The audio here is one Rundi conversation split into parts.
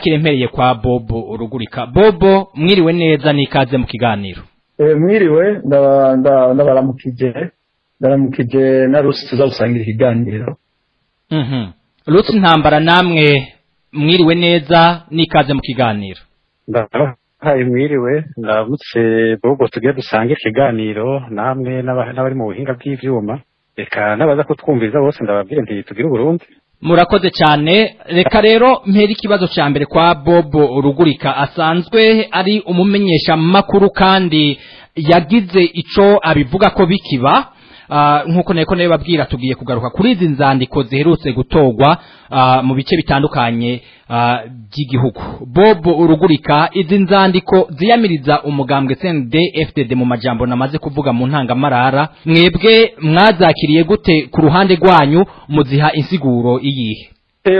Ndabakire mpereye kwa Bobo Rugurika. Bobo, mwiriwe neza n'ikaze mu kiganiro. Mwiriwe, ndabaramukije, ndaramukije na Rusi tuzagusangira ikiganiro. Rusi Ntambara, namwe mwiriwe neza n'ikaze mu kiganiro. Ndabahaye mwiriwe, ndamutse Bobo tugiye dusangira ikiganiro namwe n'abari mu buhinga bw'ivyuma, reka n'abaza kutwumviza bose ndababwire nti tugire Burundi. Murakoze cyane. Reka rero mpera ikibazo cya mbere kwa Bobo Rugurika asanzwe ari umumenyesha makuru kandi yagize ico abivuga ko bikiba. Nkuko nako nayo babwira, tugiye kugaruka kuri izi nzandiko ziherutse gutogwa mu bice bitandukanye by'igihugu. Bobo Rugurika, izi nzandiko ziyamiriza umugambwe CNDD-FDD mu majambo namaze kuvuga mu ntangamarara, mwebwe mwazakiriye gute ku ruhande rwanyu, muziha insiguro iyihe?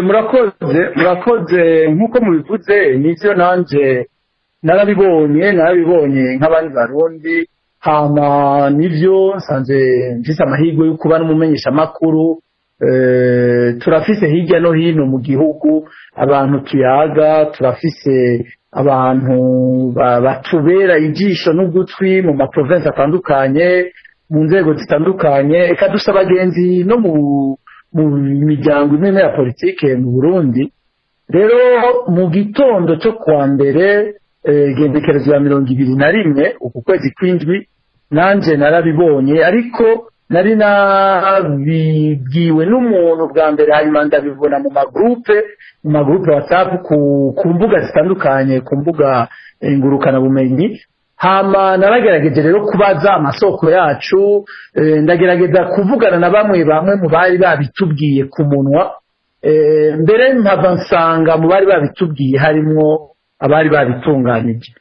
Murakoze, nkuko mubivuze nivyo, nanje narabibonye nk'abandi Barundi. Hama nivyo, nsanze mfise amahirwe yo kuba n'umumenyesha makuru, turafise hirya no hino mu gihugu abantu tuyaga, turafise abantu batubera ijisho n'ugutwi mu ma province atandukanye, mu nzego zitandukanye, eka dufise abagenzi no mu miryango imwe ya politike mu Burundi. Rero mu gitondo cyo kuwa mbere, igendekerezo ya 21 uku kwezi kw'indwi, nanje narabibonye, ariko nari nabibwiwe n'umuntu bwa mbere, hanyuma ndabibona mu magroupe WhatsApp, ku mbuga zitandukanye, ku mbuga ngurukana bumenyi. Hama naragerageje rero kubaza amasoko yacu, ndagerageza kuvugana na bamwe bamwe mu bari babitubwiye ku munwa, mbere nkava nsanga mu bari babitubwiye harimwo abari babitunganije.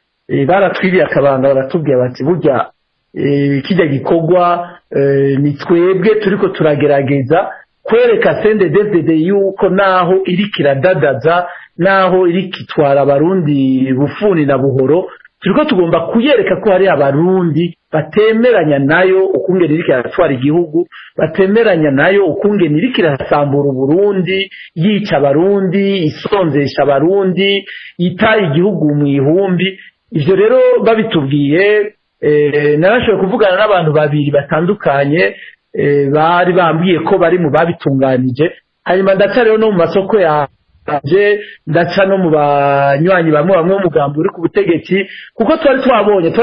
Baratwiriye akabanga, baratubwiye bati burya kijya gikorwa ni twebwe turiko turagerageza kwereka CNDD-FDD yuko naho iriko iradadaza, naho iriko itwara Abarundi bufuni na buhoro, turiko tugomba kuyereka ko hari Abarundi batemeranya nayo ukungene iriko iratwara igihugu, batemeranya nayo ukungene iriko irasambura Uburundi, yica Abarundi, isonzesha Abarundi, ita igihugu mu ihumbi. Ivyo rero babitubwiye, narashoboye kuvugana n'abantu babiri batandukanye, bari bambwiye ko bari mu babitunganije. Hanyuma ndaca rero no mu masoko yanje, ndaca no mu banywanyi bamwe bamwe b'umugambi uri ku butegetsi, kuko twari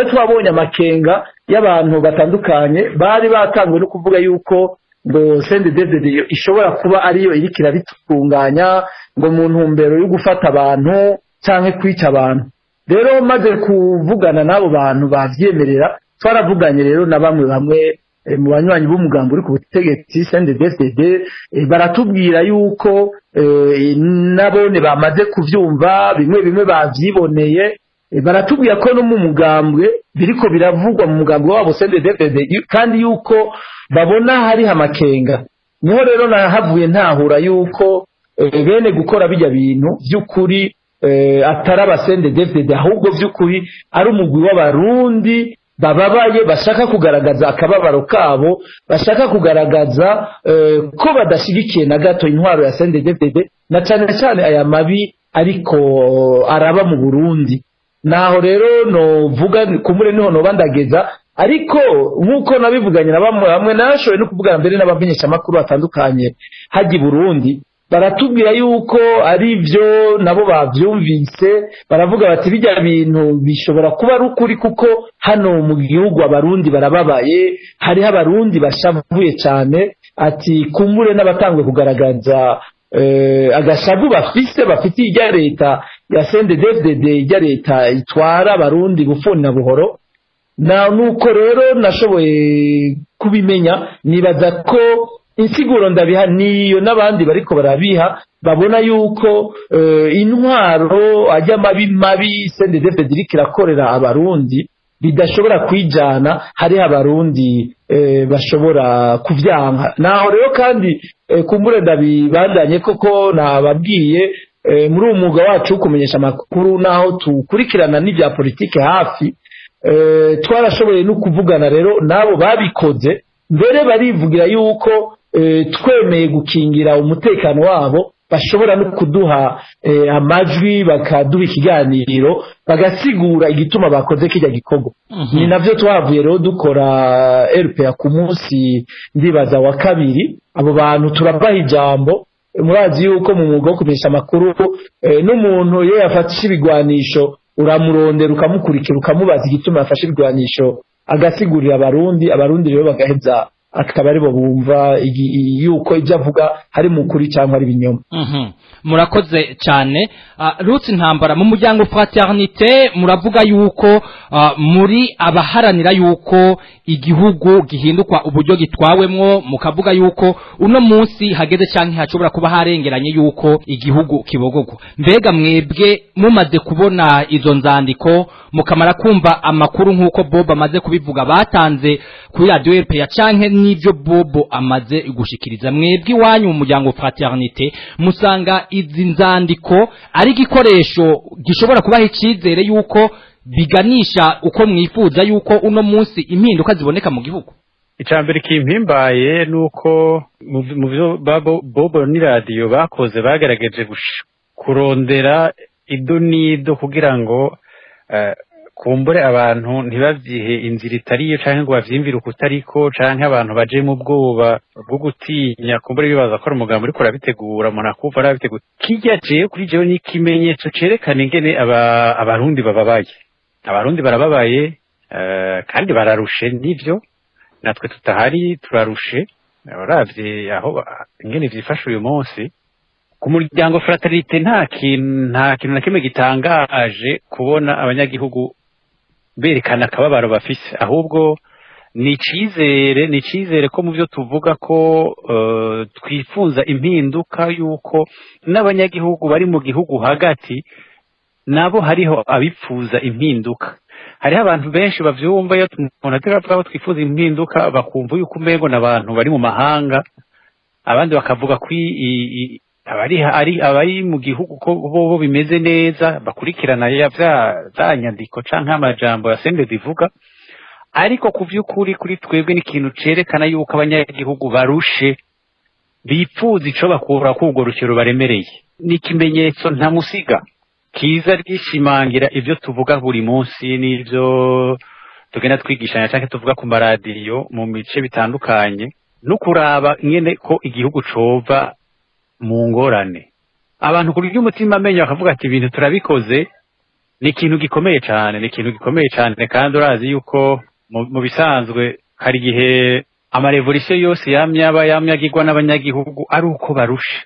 twabonye amakenga y'abantu batandukanye bari batanguye no kuvuga yuko ngo CNDD-FDD ishobora kuba ariyo iriko irabitunganya ngo mu ntumbero yo gufata abantu canke kwica abantu. Rero maze kuvugana n'abo bantu bavyemerera, twaravuganye rero na bamwe bamwe mu banywanyi b'umugambi uri ku butegetsi CNDD-FDD, baratubwira yuko nabone bamaze kuvyumva, bimwe bimwe bavyiboneye, baratubwira ko no mu mugambwe biriko biravugwa, mu mugambwe wabo CNDD-FDD, kandi yuko babona hari amakenga. Niho rero nahavuye ntahura yuko bene gukora bijya bintu vy'ukuri atari aba CNDD-FDD, ahubwo vy'ukuri ari umugwi w'Abarundi bababaye, bashaka kugaragaza akababaro kabo, bashaka kugaragaza ko badashigikiye na gato intwaro ya CNDD-FDD, na cane cane aya mabi ariko araba mu Burundi. Naho rero novuga kumure niho noba ndageza, ariko nk'uko nabivuganye na bamwe bamwe, nashoboye no kuvugana mbere n'abamenyeshamakuru batandukanye hajya i Burundi, baratubwira yuko ari byo nabo bavyumvise, baravuga bati bijya bintu bishobora kuba ari ukuri, kuko hano mu gihugu Abarundi barababaye, hariho Abarundi bashavuye cyane, ati kumbure n'abatangwe kugaragaza agashavu bafitiye ijya leta ya CNDD-FDD, ijya leta itwara Abarundi bufuni na buhoro. Na nuko rero nashoboye kubimenya, nibaza ko insiguro ndabiha niyo n'abandi bariko barabiha, babona yuko intwaro ajya mabi mabi CNDD-FDD iriko irakorera Abarundi bidashobora kwijana, hariho Abarundi bashobora kuvyanka. Naho rero kandi kumbure ndabibandanye, koko nababwiye, muri uwo mwuga wacu wo kumenyesha amakuru, naho tukurikirana n'ibya politike hafi, twarashoboye no kuvugana rero n'abo babikoze, mbere barivugira yuko twemeye gukingira umutekano wabo. Bashobora no kuduha amajwi, bakaduha ikiganiro, bagasigura igituma bakoze kijya gikorwa. Ni navyo twavuye rero dukora RPA ku munsi, ndibaza, wa kabiri. Abo bantu turabaha ijambo. Murazi yuko mu mwuga wo kumenyesha amakuru, n'umuntu iyo yafashe ibigwanisho uramurondera, ukamukurikira, ukamubaza igituma yafashe ibigwanisho, agasigurira Abarundi. Abarundi rero bagaheza akaba aribo bumva yuko ibyo avuga hari mu kuri cyangwa ari ibinyoma. Murakoze cyane. Rutsi Ntambara, mu muryango Fraternité muravuga yuko muri abaharanira yuko igihugu gihindukwa uburyo gitwawemwo, mukavuga yuko uno munsi hageze canke hashobora kuba harengeranye yuko igihugu kibogogwa. Mbega mwebwe mumaze kubona izo nzandiko, mukamara kumva amakuru nk'uko Bob amaze kubivuga batanze kuri radio RPA canke n'ibyo Bobo amaze gushikiriza, mwebwe iwanyu mu muryango Fraternité musanga izi nzandiko ari igikoresho gishobora kubaha icizere yuko biganisha uko mwifuza yuko uno munsi impinduka ziboneka mu gihugu? Icya mbere kimpimbaye ni uko mu byo Bobo n'iradiyo bakoze, bagerageje kurondera ido n'ido kugira ngo kumbure abantu ntibavyihe inzira itariyo canke ngo bavyimvire ukutariko, canke abantu baje mu bwoba bwo gutinya, kumbure bibaza ko ari umugambi uriko urabitegura, umuntu akumva arabitegura. Kirya jewe, kuri jewe, ni ikimenyetso cerekana ingene Abarundi bababaye. Abarundi barababaye, kandi bararushe. Nivyo, natwe tutahari turarushe, uravye aho ingene vyifashe uyu munsi. Ku muryango Fraternité nta kintu na kimwe gitangaje kubona abanyagihugu berekana akababaro bafise. Ahubwo ni icizere ko mu byo tuvuga ko twifuza impinduka, yuko n'abanyagihugu bari mu gihugu hagati nabo hariho abipfuza impinduka. Hariho abantu benshi bavyumva iyo umuntu atari ko twifuza impinduka, bakumva yuko umengo n'abantu bari mu mahanga, abandi bakavuga ko abari ari abari mu gihugu ko bo bimeze neza, bakurikirana ya vya za nyandiko canke amajambo ya CNDD ivuga. Ariko ku vy'ukuri, kuri twebwe ni ikintu cerekana yuko abanyagihugu barushe, bipfuza ico bakura k'urwo rukero baremereye. Ni ikimenyetso ntamusiga kiza ryishimangira ivyo tuvuga buri munsi n'ivyo tugenda twigishanya canke tuvuga ku maradiyo mu mice bitandukanye, no kuraba nyene ko igihugu cova mu ngorane. Abantu ku ry'umutima amenyo bakavuga ati: "Ibintu turabikoze." Ni ikintu gikomeye cane, ni ikintu gikomeye cane. Kandi urazi yuko mu bisanzwe hari igihe amarevolisiyo yose yamye aba, yamye agirwa n'abanyagihugu ari uko barushe.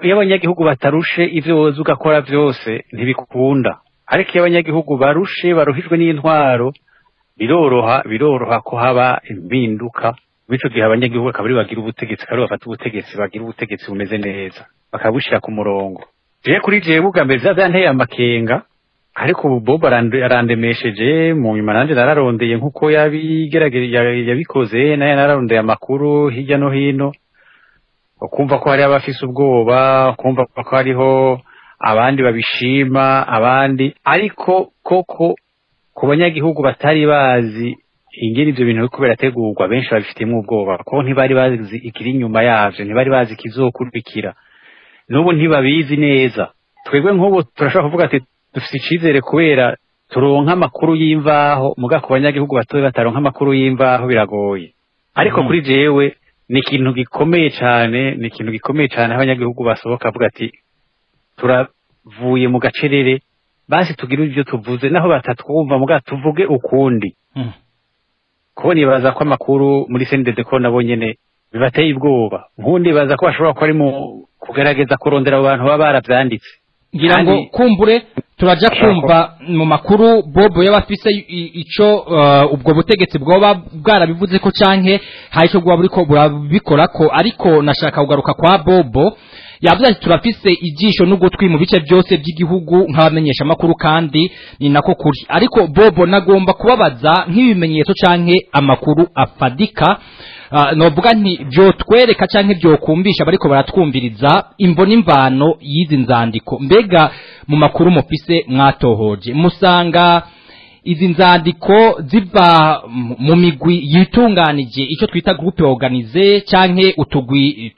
Iyo abanyagihugu batarushe, ivyo woza ugakora vyose ntibikunda. Ariko iyo abanyagihugu barushe, baruhijwe n'intwaro, biroroha ko haba impinduka. Bityo gihe abanyagihugu akaba ari bagira ubutegetsi, akaba ari bafata ubutegetsi, bagira ubutegetsi bumeze neza, bakabushira ku murongo. Jewe, kuri jewe, ubwa mbere vya vyanteye amakenga, ariko ubu Bob arandemesheje. Mu nyuma nanje nararondeye nk'uko yabikoze, naye nararondeye amakuru hirya no hino, ukumva ko hariho abafise ubwoba, ukumva ko hariho abandi babishima, abandi. Ariko koko ku banyagihugu batari bazi ingene ivyo bintu biriko birategurwa, benshi babifitemo ubwoba kuko ntibari bazi ikiri inyuma yavyo, ntibari bazi ikizokurikira, n'ubu ntibabizi neza. Twebwe nk'ubu turashobora kuvuga ati dufite icizere kubera turonka amakuru y'imvaho, muga ku banyagihugu batoya bataronka amakuru y'imvaho biragoye. Ariko kuri jewe ni ikintu gikomeye cane, ni ikintu gikomeye cane aho abanyagihugu basohoka bavuga ati: "Turavuye mu gacerere, basi tugire ibyo tuvuze naho batatwumva, muga tuvuge ukundi." Kuko nibaza ko amakuru muri CNDD ko nabo nyene bibateye ubwoba. Nkundi baza ko bashobora kuba ari mu kugerageza kurondera abo bantu baba baravyanditse. Ngira ngo Kandi kumbure turaja kumva mu makuru Bobo y'abafise ico ubwo butegetsi bwoba bwarabivuze ko canke hari ico bwoba buriko burabikora ko. Ariko nashaka kugaruka kwa Bobo. Yavuze ati: "Turafise ijisho n'ugutwi mu bice byose by'igihugu nk'abamenyesha makuru." Kandi ni nako kuri. Ariko Bobo, nagomba kubabaza nk'ibimenyetso canke amakuru afadika, novuga nti vyotwereka canke vyokumvisha bariko baratwumviriza imvo n'imvano y'izi nzandiko. Mbega mu makuru mufise mwatohoje, musanga izi nzandiko ziva mu migwi yitunganije, icyo twita groupe organisée, canke utugwi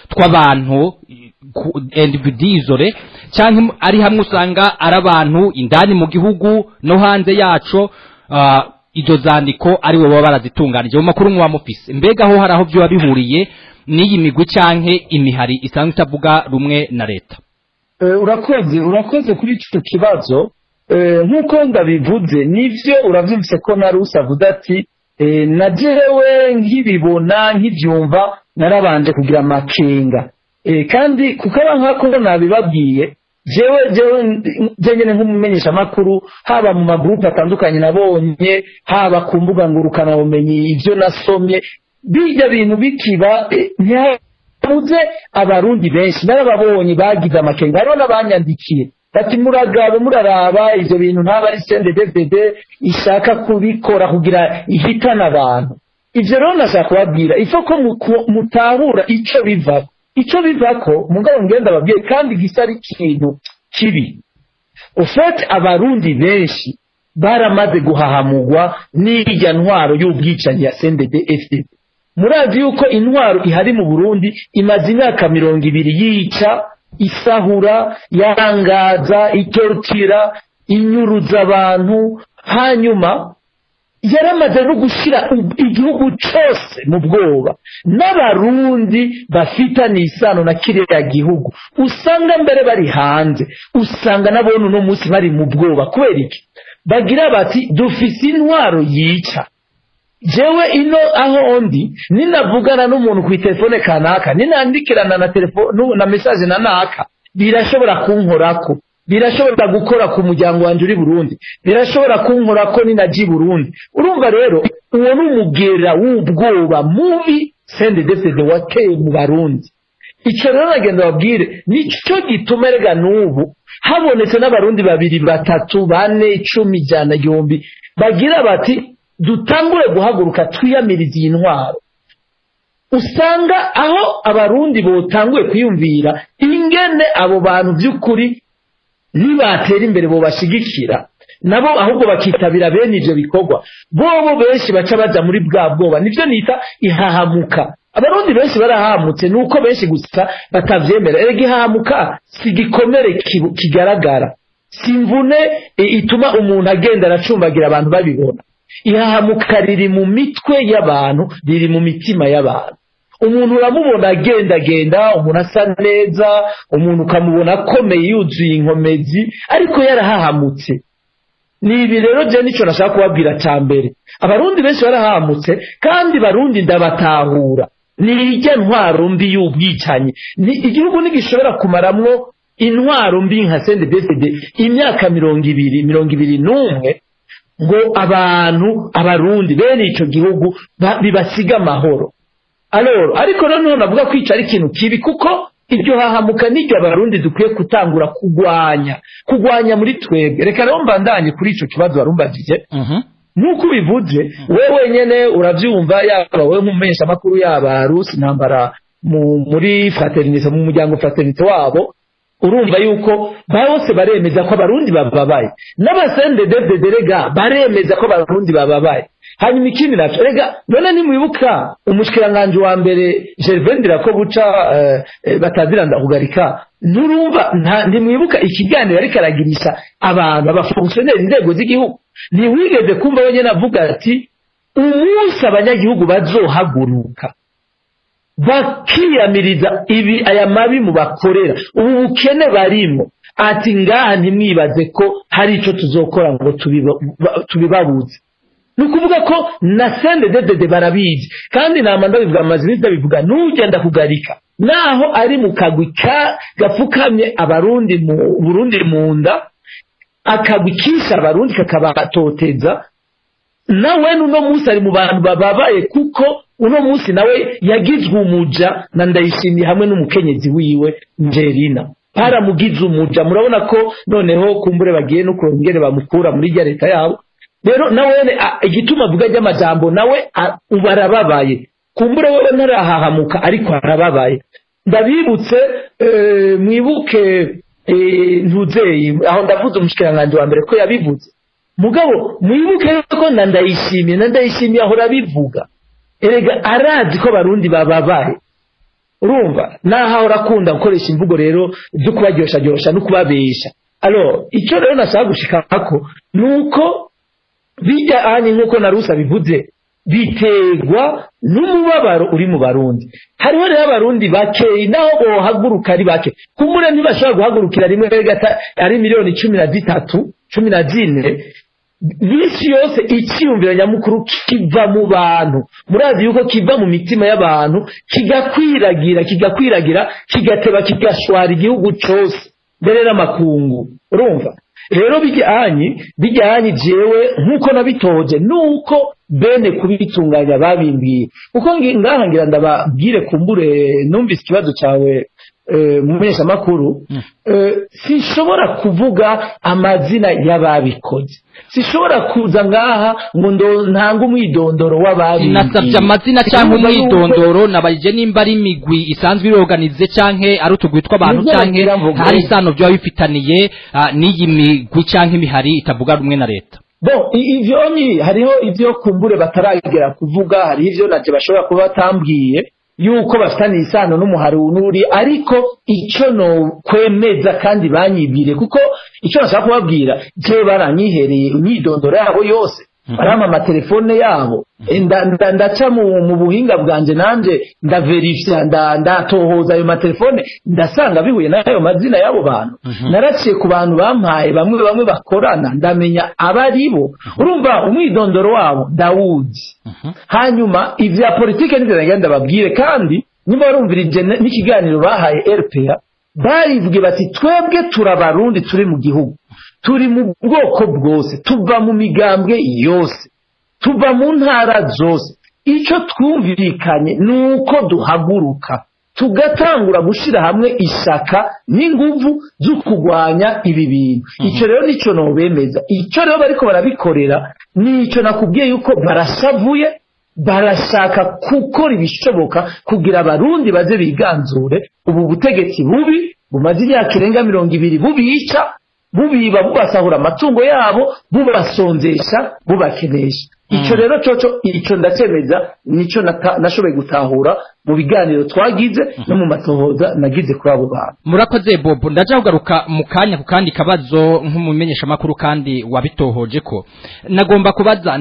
tw'abantu? Individual canke ari hamwe usanga ari abantu indani mu gihugu no hanze yaco, izo zandiko ari bo baba barazitunganije mu makuru mwa mufise. Mbega ho hari aho byo bihuriye n'iyi migwi canke imihari isanzwe itavuga rumwe na leta? Urakoze kuri ico kibazo. Nk'uko ndabivuze, nivyo uravyumvise ko Narusi avuze ati na jewe nkibibona nkivyumva narabanje kugira amakenga, kandi kuko nkako nabibabwiye jewe nyene nk'umumenyesha makuru, haba mu magroupe atandukanye nabonye, haba ku mbuga ngurukana bumenyi ivyo nasomye, bijya bintu bikiba ntihabuze abarundi benshi narababonye bagize amakenga. Hariho n'abanyandikiye bati muragabe muraraba ivyo bintu ntaba ari CNDD-FDD ishaka kubikora kugira ihitana abantu. Ivyo rero nashaka kubabwira ifo ko mutahura ico bivako, ico bivako mugabo ngenda babwiye kandi gisa ari ikintu kibi. Ufate abarundi benshi baramaze guhahamugwa n'irya ntwaro y'ubwicanyi ya CNDD-FDD. Murazi yuko intwaro ihari mu Burundi imaze imyaka 20 yica, isahura, yangaza, itortira, inyuruza abantu, hanyuma yaramaze no gushira igihugu cyose mu bwoba. N'abarundi bafitanye isano na kiriya gihugu usanga mbere bari hanze, usanga nabone uno munsi bari mu bwoba. Kubera iki? Bagira bati dufise intwaro yica. Jewe ino aho ndi ninavugana n'umuntu ku telefone kanaka, ninandikirana na telefone na message na naka, birashobora kunkorako, birashobora gukora ku muryango wanje uri Burundi, birashobora kunkorako ninaji Burundi. Urumva rero uwo n'umugera w'ubwoba mubi CNDD-FDD wateye mu Barundi. Ico rero nagenda babwire nico gituma erega n'ubu habonetse n'abarundi 2 3 4 10 100 1000 bagira bati dutangure guhaguruka twiyamiriza iyi ntwaro. Usanga aho abarundi botanguye kwiyumvira ingene abo bantu by'ukuri nibatera imbere bo bashigikira nabo, ahubwo bakitabira bene ivyo bikorwa, bobo benshi baca baja muri bwa bwoba. Nivyo nita ihahamuka. Abarundi benshi barahamutse, nuko benshi gusa batavyemera. Erega ihahamuka si gikomere kigaragara, si imvune ituma umuntu agenda aracumbagira abantu babibona. Ihahamuka riri mu mitwe y'abantu, riri mu mitima y'abantu. Umuntu uramubona agendagenda, umuntu asa neza, umuntu ukamubona akomeye yuzuye inkomezi, ariko yarahahamutse. Ni ibi rero je nico nashaka kubabwira ca mbere. Abarundi benshi barahamutse, kandi barundi ndabatahura. Ni irya ntwaro mbi y'ubwicanyi. Ni igihugu ntigishobora kumaramwo intwaro mbi nka CNDD-FDD imyaka 20, 21 ngo abantu abarundi bene ico gihugu bibasiga amahoro. Aloro ariko noneho navuga kwica ari ikintu kibi, kuko iryo hahamuka n'iryo abarundi dukwiye gutangura kugwanya muri twebwe. Reka rero mbandanye kuri ico kibazo warumbajije. Nuko ubivuze wewe nyene uravyumva, yaba wewe nk'umumenyesha makuru, yaba Rusi ntambara muri fraternité, mu muryango fraternité wabo, urumva yuko bose baremeza ko abarundi bababaye, n'abasendedevde rega baremeza ko abarundi bababaye. Hanyuma ikindi naco rega none nimwibuka umushikiranganje wa mbere Gervais Ndirakobuca bataziranda kugarika, nurumva ntimwibuka ikiganiro ariko aragirisha abantu abafonctionnaire inzego z'igihugu, ntiwigeze kumva wenyene avuga ati umunsi abanyagihugu bazohaguruka bakiyamiriza ibi aya mabi mu bakorera ubu bukene barimo, ati ngaha ntimwibaze ko hari ico tuzokora ngo tubibabuze. Nukuvuga ko na CNDD-FDD barabizi, kandi nama ndabivuga amazi ndabivuga nugenda kugarika naho ari mu kagwi gafukamye abarundi mu Burundi munda, akagwi kisha abarundi kakabatoteza, nawe nuno munsi ari mu bantu bababaye, kuko uno munsi nawe yagizwe umuja na Ndayishimiye hamwe n'umukenyezi wiwe Njerina, baramugize umuja. Murabona ko noneho kumbure bagiye no kurongere bamukura muri rya leta yabo. Rero nawe igituma avuga ry'amajambo nawe ubarababaye, kumbure wewe ntarahahamuka ariko arababaye. Ndabibutse mwibuke ntuzeyi aho ndavuze umushikiranganje wa mbere ko yabivuze, mugabo mwibuke ko na Ndayishimiye aho rabivuga. Erega arazi ko barundi bababaye. Urumva naho urakunda gukoresha imvugo rero zo kubaryoshya no kubabesha. Alors icyo rero nashaka gushikako nuko bijya ani nkuko narusa bivuze biterwa n'umubabaro uri mu Barundi. Hariho rero Abarundi bake naho bohaguruka ari bake, kumure ntibashobora guhagurukira rimwe ari miliyoni 13 14. Bisi yose icyumviro nyamukuru kiva mu bantu. Murazi yuko kiva mu mitima y'abantu kigakwiragira kigateba kigashwara igihugu cyose mbere n'amakungu. Urumva rero bijyanye jewe nkuko nabitoje nuko bene kubitunganya babimbwiye, kuko ngaha ngira ndababwire kumbure numvise ikibazo cyawe mumenyesha makuru. Sinshobora kuvuga amazina y'ababikoze, sinshobora kuza ngaha ngo ntanga umwidondoro w'ababikoze. Nasabye amazina cyangwa umwidondoro, nabayije nimba ari imigwi isanzwe iroganize canke ari utugwi tw'abantu canke hari isano byo bifitaniye n'iyi migwi canke imihari itavuga rumwe na leta. Bon, ivyo ni hariho ivyo kumbure bataragera kuvuga, hari ivyo naje bashobora kuba batambwiye yuko bafitanye isano n'umuhari n'uri, ariko icyo no kwemeza kandi banyibwire, kuko icyo nashaka kubabwira je baranyihereye imyidondoro yabo yose, barampa amatelefone yabo, ndaca mu buhinga bwanje nanje ndaverifya, ndatohoza ayo matelefone, ndasanga bihuye n'ayo mazina y'abo bantu. Naraciye ku bantu bampaye bamwe bakorana, ndamenya abaribo. Urumva umwidondoro wabo ndawuzi. Hanyuma ivya politike nivyo nagenda babwire, kandi niba barumvirije n'ikiganiro bahaye RPA barivuge bati twebwe turabarundi turi mu gihugu, turi mu bwoko bwose, tuva mu migambwe yose, tuva mu ntara zose. Icyo twumvikanye nuko duhaguruka tugatangura gushira hamwe ishaka n'inguvu zo kurwanya ibi bintu. Icyo rero nico nobemeza. Icyo rero bariko barabikorera nico nakubwiye yuko barashavuye, barashaka gukora ibishoboka kugira Abarundi baze biganzure ubu butegetsi bubi bumaze imyaka irenga 20 bubica, bubiba, bubasahura amatungo yabo, bubasonzesha, bubakenesha. Icyo rero coco icyo ndacemeza nico nashoboye gutahura mu biganiro twagize no mu matohoza nagize kuri abo bantu. Murakoze Bobo, ndaja kugaruka mu kanya ku kandi kabazo nk'umumenyesha makuru kandi wabitohoje ko nagomba kubaza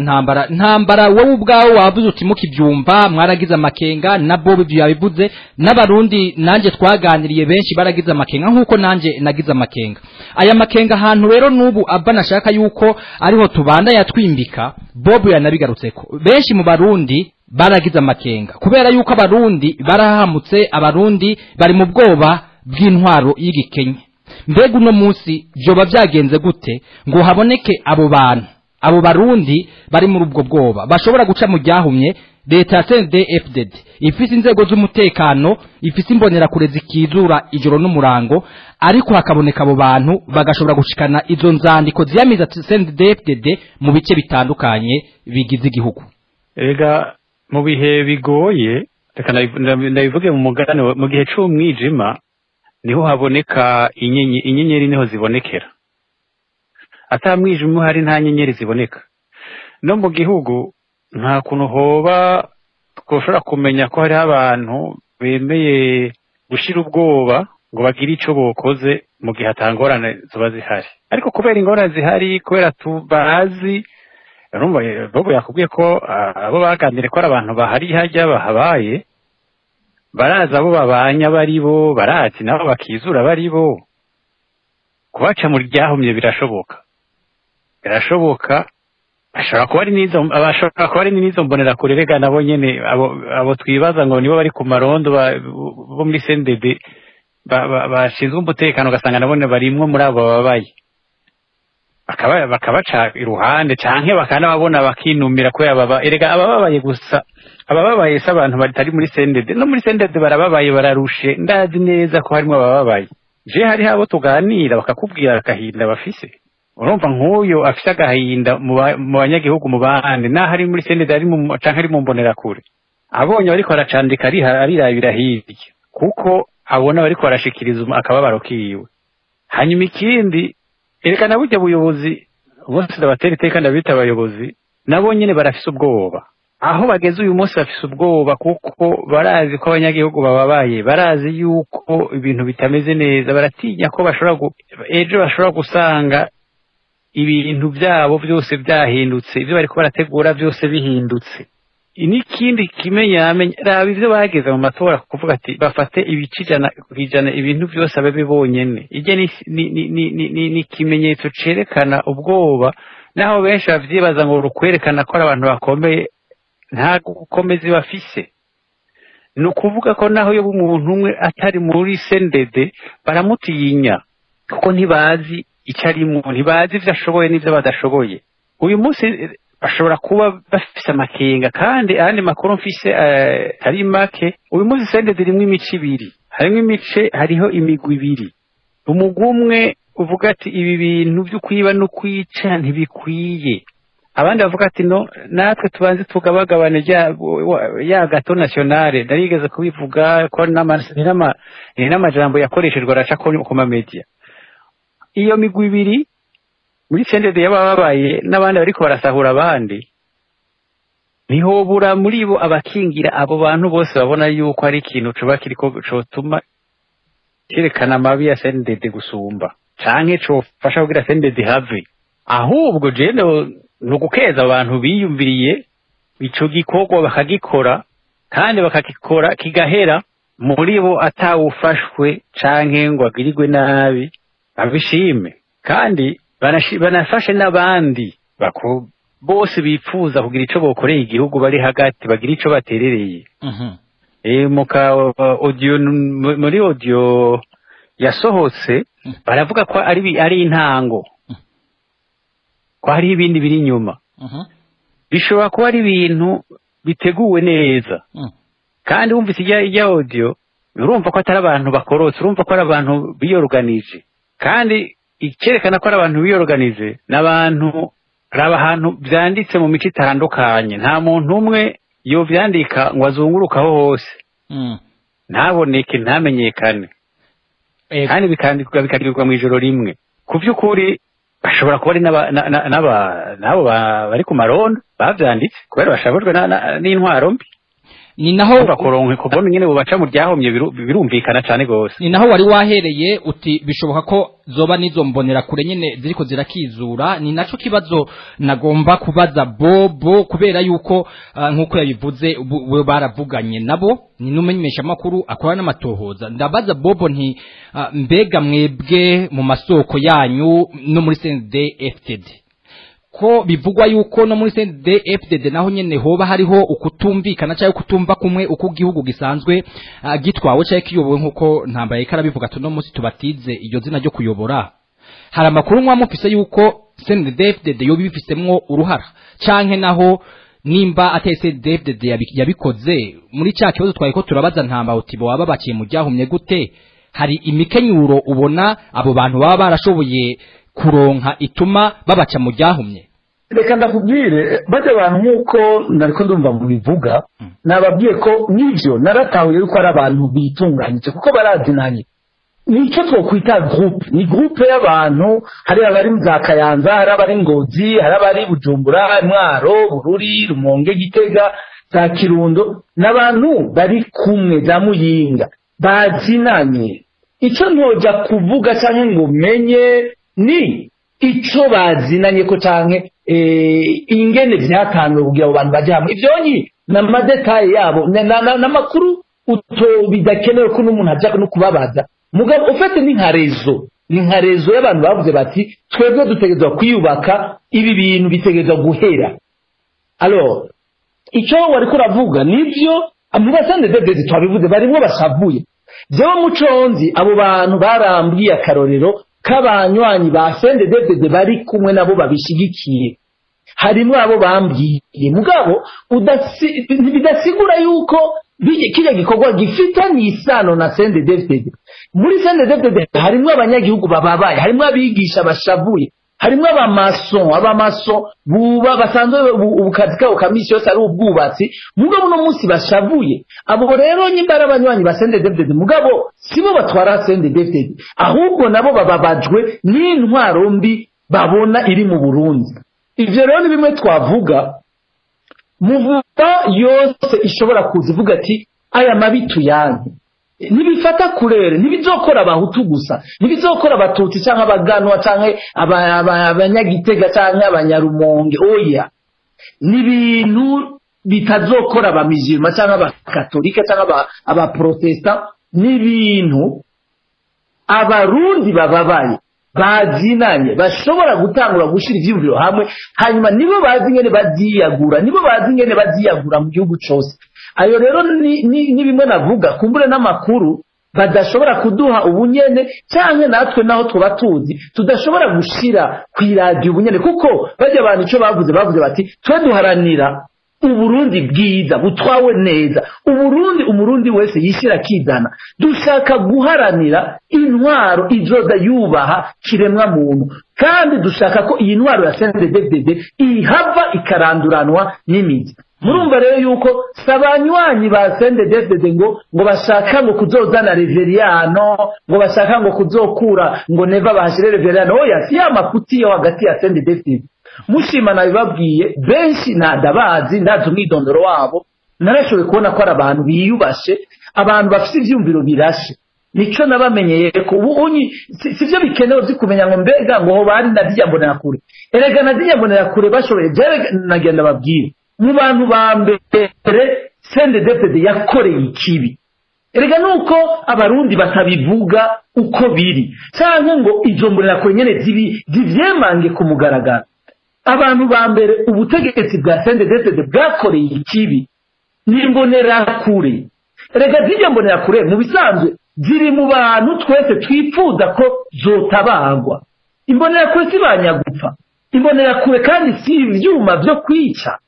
Ntambara wowe ubwawe wavuze uti mukibyumva mwaragize amakenga, na Bobo ibyo yabivuze n'Abarundi nanje twaganiriye benshi baragize amakenga nkuko nanje nagize amakenga. Aya makenga ahantu rero nubu abba nashaka yuko ariho tubanda yatwimbika, Bobo yanabigarutseko. Benshi mu Barundi baragize amakenga kubera yuko Abarundi barahamutse, Abarundi bari mu bwoba bw'intwaro y'igikenye. Mbega uno munsi byoba byagenze gute ngo haboneke abo bantu, abo Barundi bari muri ubwo bwoba bashobora guca mu ryahumye leta ya CNDD-FDD ifise inzego z'umutekano, ifise imbonerakure zikizura ijoro n'umurango, ariko hakaboneka abo bantu bagashobora gushikana izo nzandiko ziyamiza CNDD-FDD mu bice bitandukanye bigize igihugu? Ega mu bihe bigoye, reka ndabivuge mu mugani, mu gihe c'umwijima niho haboneka inyenyeri, niho zibonekera. Ata mwijima uhari nta nyenyeri ziboneka. No mu gihugu nta kuntu hoba twoshobora kumenya ko hariho abantu bemeye gushira ubwoba ngo bagire ico bokoze mu gihe atangorane zoba zihari. Ariko kubera ingorane zihari, kubera tubazi, urumva Bobo yakubwiye ko abo baganire ko ari abantu bahari hajya bahabaye, baraza abo babanya baribo, barazi nabo bakizura baribo. Kubaca mu ryahumye birashoboka, birashoboka. Bashobora kuba ari n'izo mbonera kurerega nabo nyene abo twibaza ngo nibo bari ku marondo bo muri CNDD bashinzwe umutekano, ugasanga nabo barimwo muri abo babaye, bakabaca iruhande canke bakanababona bakinumira kubera baba erega abababaye gusa, abababaye se abantu batari muri CNDD, no muri CNDD barababaye, bararushe, ndazi neza ko harimo abababaye. Je hariho abo tuganira bakakubwira agahinda bafise. Urumva nk'uyo afise agahinda mu banyagihugu mu bandi, naho ari muri CNDD ari mu canke ari mu mbonerakure, abonye bariko baracandika arirabira hirya, kuko abona bariko barashikiriza akababaro kiwe. Hanyuma ikindi, ereka na burya buyobozi bose ndabatera iteka ndabita abayobozi, nabo nyene barafise ubwoba. Aho bageze uyu munsi bafise ubwoba, kuko barazi ko abanyagihugu bababaye, barazi yuko ibintu bitameze neza, baratinya ko bashobora ejo bashobora gusanga ibintu byabo byose byahindutse, ibyo bariko barategura byose bihindutse. N'ikindi kimenyamenya, raba ivyo bageze mu matora kuvuga ati bafate ibice 100% ibintu byose abe bonyene. Ijye ni ikimenyetso cerekana ubwoba, naho benshi bavyibaza ngo rukwerekana ko ari abantu bakomeye, nta gukomeza bafise. Ni ukuvuga ko naho yo umuntu umwe atari muri CNDD baramutinya, kuko ntibazi icyo arimwo, ntibazi ivyo ashoboye n'ivyo badashoboye. Uyu munsi bashobora kuba bafise amakenga, kandi ayandi makuru mfise atari make, uyu munsi CNDD irimwo imice ibiri, harimwo imice, hariho imigwi ibiri. Umugwi umwe uvuga ati ibi bintu vyo kwiba no kwica ntibikwiye, abandi bavuga ati no, natwe tubanze tugabagabane ya gato nationale. Narigeze kubivuga ko n'amajambo yakoreshejwe araca ku ma media. Iyo migwi ibiri muri CNDD y'abababaye n'abandi bariko barasahura abandi, ntihobura muri bo abakingira abo bantu bose babona yuko ari ikintu coba kiriko cotuma cerekana amabi ya CNDD gusumba, canke cofasha kugira CNDD have. Ahubwo jewe ni ugukeza abantu biyumviriye ico gikorwa bakagikora, kandi bakagikora kigahera muri bo atawufashwe canke ngo agirirwe nabi, babishime. Kandi banafashe n'abandi bose bifuza kugira ico bokoreye igihugu, bari hagati bagira ico baterereye. Audio, muri audio yasohotse baravuga ko ari intango, ko hari ibindi biri inyuma. Bishobora kuba ari ibintu biteguwe neza. Kandi wumvise ijya audio, urumva ko atari abantu bakorotse, urumva ko ari abantu biyorganije. Kandi icyerekana ko ari abantu biyorganije n'abantu raba ahantu byanditse mu mico itandukanye, nta muntu umwe yovyandika ngo azungurukaho hose, ntaboneke, ntamenyekane, kandi bikandikwa bikagirirwa mu ijoro rimwe. Ku by'ukuri bashobora kuba ari n'abo bari ku marondo bavyanditse kubera bashabujwe n'intwaro mbi. Ni naho bakoronke kubona nyene bubaca mu ryahomye, birumvikana cane gose. Ni naho wari wahereye uti bishoboka ko zoba nizo mbonera kure nyene ziriko zirakizura. Ni naco kibazo nagomba kubaza Bobo, kubera yuko nkuko yabivuze we baravuganye nabo, ni numenyesha makuru akora n'amatohoza. Ndabaza Bobo nti mbega mwebwe mu masoko yanyu no muri CNDD-FDD, ko bivugwa yuko no muri CNDD-FDD naho nyene hoba hariho ukutumvikana cyangwa kutumva kumwe uko gihugu gisanzwe gitwawe cyangwa kiyobowe, nkuko Ntambaye karabivuga tuno munsi tubatize iryo zina ryo kuyobora. Hari amakuru mwa mufise yuko CNDD-FDD yo bifisemwo uruhara, canke naho nimba ateye CNDD-FDD yabikoze muri ca kibazo twaye ko turabaza Ntamba uti bo baba baciye mu ryahumye gute? Hari imikenyuro ubona abo bantu baba barashoboye kuronka ituma babaca mu ryahumye? Reka ndakubwire, bajya abantu nk'uko nariko ndumva mu bivuga, nababwiye ko nivyo naratahuye yuko ari abantu bitunganyije, kuko barazinanye. Nicyo twokwita groupe, ni groupe y'abantu, hari abari mu za Kayanza, hari abari Ngozi, hari abari Bujumbura, Mwaro, Bururi, Rumonge, Gitega, za Kirundo, n'abantu bari kumwe za Muyinga bazinanye. Icyo ntoja kuvuga canke ngo menye ni ico bazinanye ko canke ingene vyatanzwe kugira abo bantu baje hamwe. Ivyo nyi n'amadetaye yabo n'amakuru bidakenewe ko n'umuntu aja no kubabaza. Mugabo ufate ni nka rezo y'abantu bavuze bati twebwe dutegerezwa kwiyubaka, ibi bintu bitegerezwa guhera. Alors icyo wariko uravuga nivyo, mu CNDD-FDD twabivuze barimwo bashavuye. Jewe muconzi abo bantu barambwiye akarorero k'abanywanyi ba CNDD-FDD bari kumwe nabo babishigikiye, harimwo abo bambwiye. Mugabo bidasigura yuko kiriya gikorwa gifitanye isano na CNDD-FDD. Muri CNDD-FDD harimwo abanyagihugu bababaye, harimwo abigisha bashavuye, harimwo abamason buba basanzwe ubukazi kabo ka misi yose ari ubwubatsi, mugabo uno munsi bashavuye. Abo rero nyimba ari abanywanyi ba CNDD-FDD, mugabo sibo batwara CNDD-FDD, ahubwo nabo bababajwe n'intwaro mbi babona iri mu Burundi. Ivyo rero ni bimwe twavuga. Yose ishobora kuza ivuga ati aya mabi tuyanke, ntibifata kurere, ntibizokora abahutu gusa, ntibizokora abatutsi canke abaganwa canke abanyagitega canke abanyarumonge. Oya, ni ibintu bitazokora abamizirima canke abakatolika canke abaprotestant. Ni ibintu abarundi bababaye bazinanye bashobora gutangura gushira ivyiyumviro hamwe, hanyuma nibo bazi ingene baziyagura, nibo bazi ingene baziyagura mu gihugu cose. Ayo rero ni bimwe navuga kumbure n'amakuru badashobora kuduha ubunyene, canke natwe naho tuba tuzi tudashobora gushira kw'iradiyo ubunyene, kuko bajya abantu ico bavuze bati twe duharanira Uburundi bwiza butwawe neza, Uburundi umurundi wese yishira akizana, dushaka guharanira intwaro izoza yubaha kiremwa muntu, kandi dushaka ko iyi ntwaro ya CNDD-FDD ihava ikaranduranwa n'imizi. Murumva rero yuko sabanywanyi ba CNDD-FDD ngo bashaka ngo kuzozana Reveriyano, ngo bashaka ngo kuzokura ngo neva bahashire Reveriyano. Oya, si ya mafuti yo hagati ya CNDD-FDD. Mushima nabibabwiye benshi nadabazi, ndazi umwidondoro wabo, narashoboye kubona ko ari abantu biyubashe, abantu bafite ivyumviro birashe. Nico nabamenyeye ko ubu unyi sivyo bikenewe byo kumenya ngo mbega ngo ho bari na zijya Mbonerakure. Erega na zijya Mbonerakure bashoboye, jewe nagenda babwira mu bantu ba mbere CNDD-FDD yakoreye ikibi. Erega nuko abarundi batabivuga uko biri, canke ngo izo Mbonerakure nyene zivyemange ku mugaragaro. Abantu ba mbere ubutegetsi bwa CNDD-FDD bwakoreye ikibi ni Mbonerakure. Erega zijya Mbonerakure mu bisanzwe ziri mu bantu twese twifuza ko zotabagwa. Imbonerakure si banyagupfa, Imbonerakure kandi si ivyuma vyo kwica.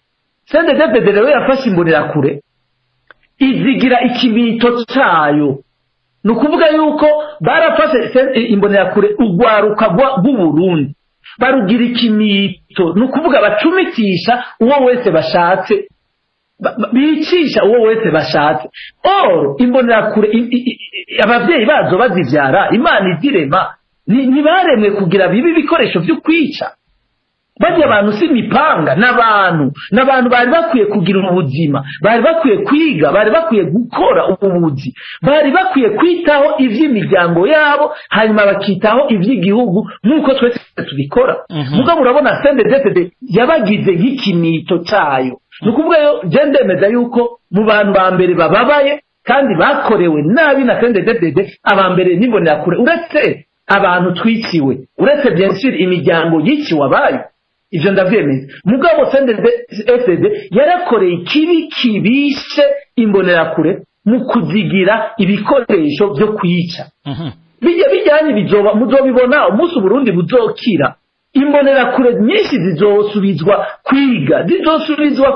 CNDD-FDD rero yafashe Imbonerakure izigira ikibito cayo. Ni ukuvuga yuko barafashe Imbonerakure urwaruka rw'Uburundi barugira ikimito, ni ukuvuga bacumitisha uwo wese bashatse, bicisha uwo wese bashatse. Or Imbonerakure abavyeyi bazo bazivyara, Imana izirema, ntibaremwe kugira bibi ibikoresho vyo kwica. Bajya abantu si imipanga, n'abantu bari bakwiye kugira ubuzima, bari bakwiye kwiga, bari bakwiye gukora ubuzi, bari bakwiye kwitaho ivy'imiryango yabo, hanyuma bakitaho ivy'igihugu nk'uko twese tubikora. Mugabo urabona CNDD-FDD yabagize nk'ikimito cayo. Ni ukuvuga yo je ndemeza yuko mu bantu ba mbere bababaye kandi bakorewe nabi na CNDD-FDD, aba mbere n'Imbonerakure, uretse abantu twiciwe, uretse bien sûr imiryango yiciwe abayo, ivyo ndavyemeza. Mugabo CNDD-FDD yarakoreye ikibi kibishe Imbonerakure mu kuzigira ibikoresho vyo kwica. Bijya bijyanye bizoba muzobibona umunsi Uburundi buzokira. Imbonerakure nyinshi zizosubizwa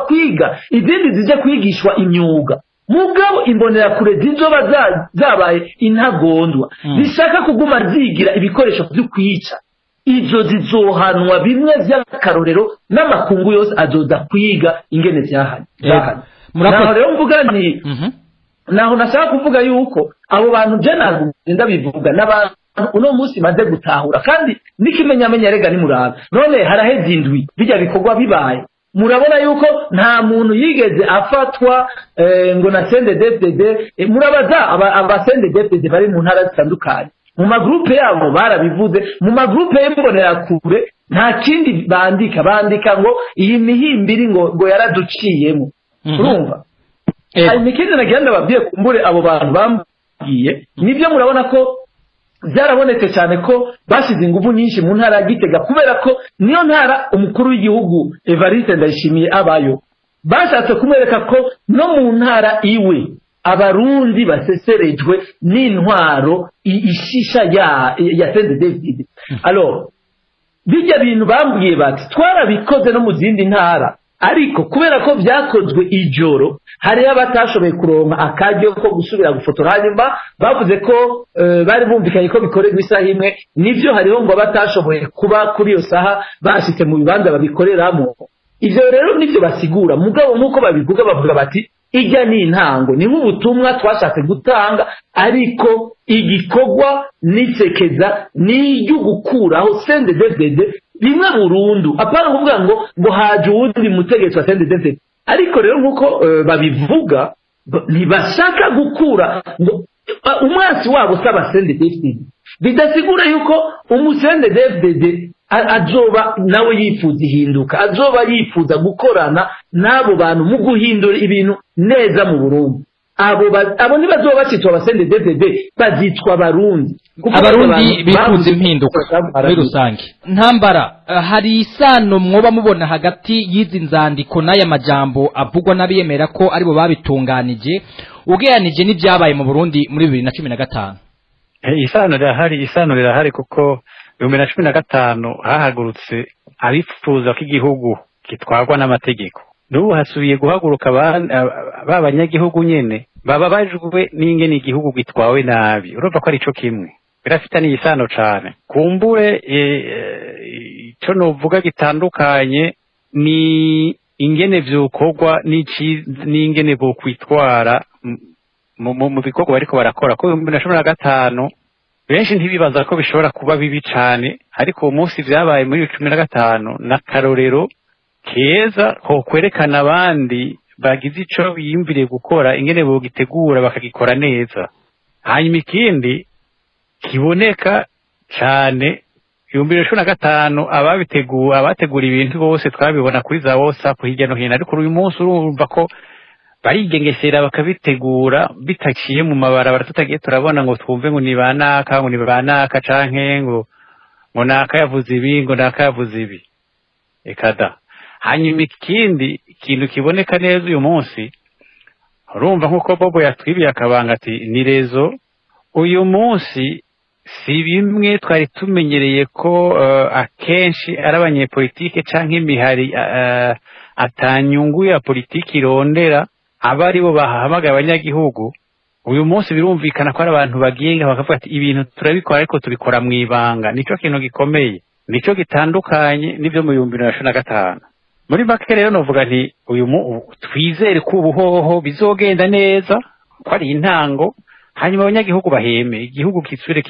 kwiga, izindi zije kwigishwa imyuga. Mugabo Imbonerakure zizoba zabaye intagondwa, zishaka kuguma zigira ibikoresho vyo kwica, izo zizohanwa bimwe vy'akarorero n'amakungu yose azoza kwiga ingene vyahanye. Naho rero mvuga nti naho nashaka kuvuga yuko abo bantu je ntabwo ndabivuga n'abantu uno munsi maze gutahura, kandi n'ikimenyamenya rega nimuraba none haraheze indwi bijya bikorwa bibaye, murabona yuko nta muntu yigeze afatwa ngo na CNDD-FDD. Murabaza aba CNDD-FDD bari mu ntara zitandukanye, mu magroupe yabo barabivuze, mu magroupe y'Imbonerakure nta kindi bandika ngo iyi mihimbiri ngo yaraduciyemo. Urumva hanyuma ikindi nagira ndababwiye kumbure abo bantu bambwiye nibyo, murabona ko byarabonetse cyane ko bashize ingufu nyinshi mu ntara ya Gitega, kubera ko niyo ntara umukuru w'igihugu Evariste Ndayishimiye abayo. Bashatse kumwereka ko no mu ntara iwe abarundi baseserejwe n'intwaro ishisha ya CNDD-FDD. Alors bijya bintu bambwiye bati twarabikoze no mu zindi ntara, ariko kubera ko vyakozwe ijoro hariyo abatashoboye kuronka akaryo ko gusubira gufotora. Hanyuma bavuze ko bari bumvikanye ko bikorerwa isaha imwe, nivyo hariho ngo abatashoboye kuba kuri iyo saha bashitse mu bibanza babikoreramo. Ivyo rero nivyo basigura, mugabo nkuko babivuga bavuga bati ijya ni intango, ni nk'ubutumwa twashatse gutanga, ariko igikorwa n'isekeza ni iryo gukuraho CNDD-FDD rimwe burundu, apana kuvuga ngo haje uwundi mutegetsi wa CNDD-FDD. Ariko rero nk'uko babivuga, ntibashaka gukura umwansi wabo saba CNDD-FDD, bidasigura yuko umu CNDD-FDD azoba nawe yifuza ihinduka, azoba yifuza gukorana n'abo bantu mu guhindura ibintu neza mu Burundi. Abo ntibazoba bacitwa aba CNDD-FDD, bazitwa Abarundi. Abarundi bifuza impinduka muri rusange. Ntambara, hari isano mwoba mubona hagati y'izi nzandiko n'aya majambo avugwa n'abiyemera ko aribo babitunganije, ugereranije n'ibyabaye mu Burundi muri 2015? Isano rirahari kuko 2015 hahagurutse abifuza ko igihugu gitwarwa n'amategeko. N'ubu hasubiye guhaguruka ba banyagihugu nyene bababajwe n'ingene igihugu gitwawe nabi. Urumva ko ari ico kimwe, birafitaniye isano cane. Kumbure ico novuga gitandukanye ni ingene vyokorwa n'ingene bokwitwara mu bikorwa bariko barakora. Ko 2015 benshi ntibibaza ko bishobora kuba bibi cane, ariko uwo munsi vyabaye muri 2015 n'akarorero keza ko kwerekana abandi bagize ico biyumviriye gukora ingene bogitegura bakagikora neza. Hanyuma ikindi kiboneka cane, 2015 ababitegura, abategura ibintu bose twabibona kuri za WhatsApp hirya no hino, ariko uyu munsi urumva ko barigengesera bakabitegura bitaciye mu mabarabara, tutagiye turabona ngo twumve ngo ni banaka, ngo ni banaka, canke ngo naka yavuze ibi, ngo naka yavuze ibi, ekada. Hanyuma ikindi kintu kiboneka neza uyu munsi, urumva nkuko Bobo yatwibiye akabanga ati ni rezo, uyu munsi si bimwe twari tumenyereye ko akenshi ari abanyepolitike canke imihari atanyungu ya politiki irondera aba aribo bahamagaye abanyagihugu. Uyu munsi birumvikana ko ari abantu bagiye bakavuga ati ibintu turabikora ariko tubikora mu ibanga. Nico kintu gikomeye, nico gitandukanye n'ivyo mu 2015. Muri make rero novuga nti uyu twizere ko ubuhoho bizogenda neza, ko ari intango, hanyuma abanyagihugu baheme, igihugu kisubire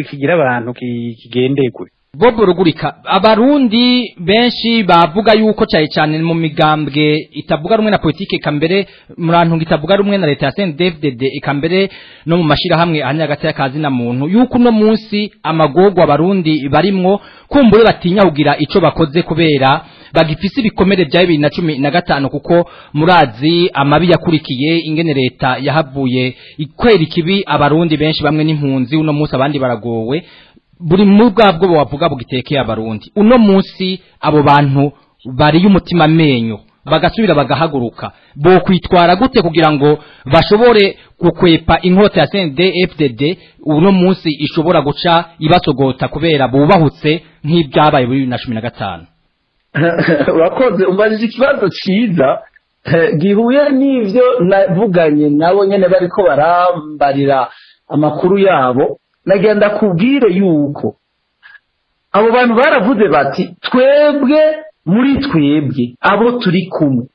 kigira abantu kigendegwe. Bobo Rugurika, Abarundi benshi bavuga yuko cyane cyane mu migambwe itavuga rumwe na politike, kambere murantunga itavuga rumwe na leta ya CNDD-FDD, ikambere no mu mashira hamwe ahanya hagati y'akazi na muntu, yuko uno munsi amagorwa Abarundi barimwo kumbure batinya kugira ico bakoze kubera bagifise ibikomere bya 2015, kuko murazi amabi yakurikiye ingene leta yahavuye ikwera ikibi Abarundi benshi bamwe n'impunzi, uno munsi abandi baragowe. Buri mu bwabwo bavuga bugitekeye Abarundi. Uno munsi abo bantu bari y'umutima menyo bagasubira bagahaguruka, bo kwitwara gute kugira ngo bashobore gukwepa inkota ya CNDD-FDD uno munsi ishobora guca ibasogota kubera bubahutse nk'ibyabaye muri 2015? Urakoze, umbajije ikibazo ciza gihuye n'ivyo navuganye nabo nyene bariko barambarira amakuru yabo. Nagenda kubwire yuko abo bantu baravuze bati twebwe muri twebwe abo turi kumwe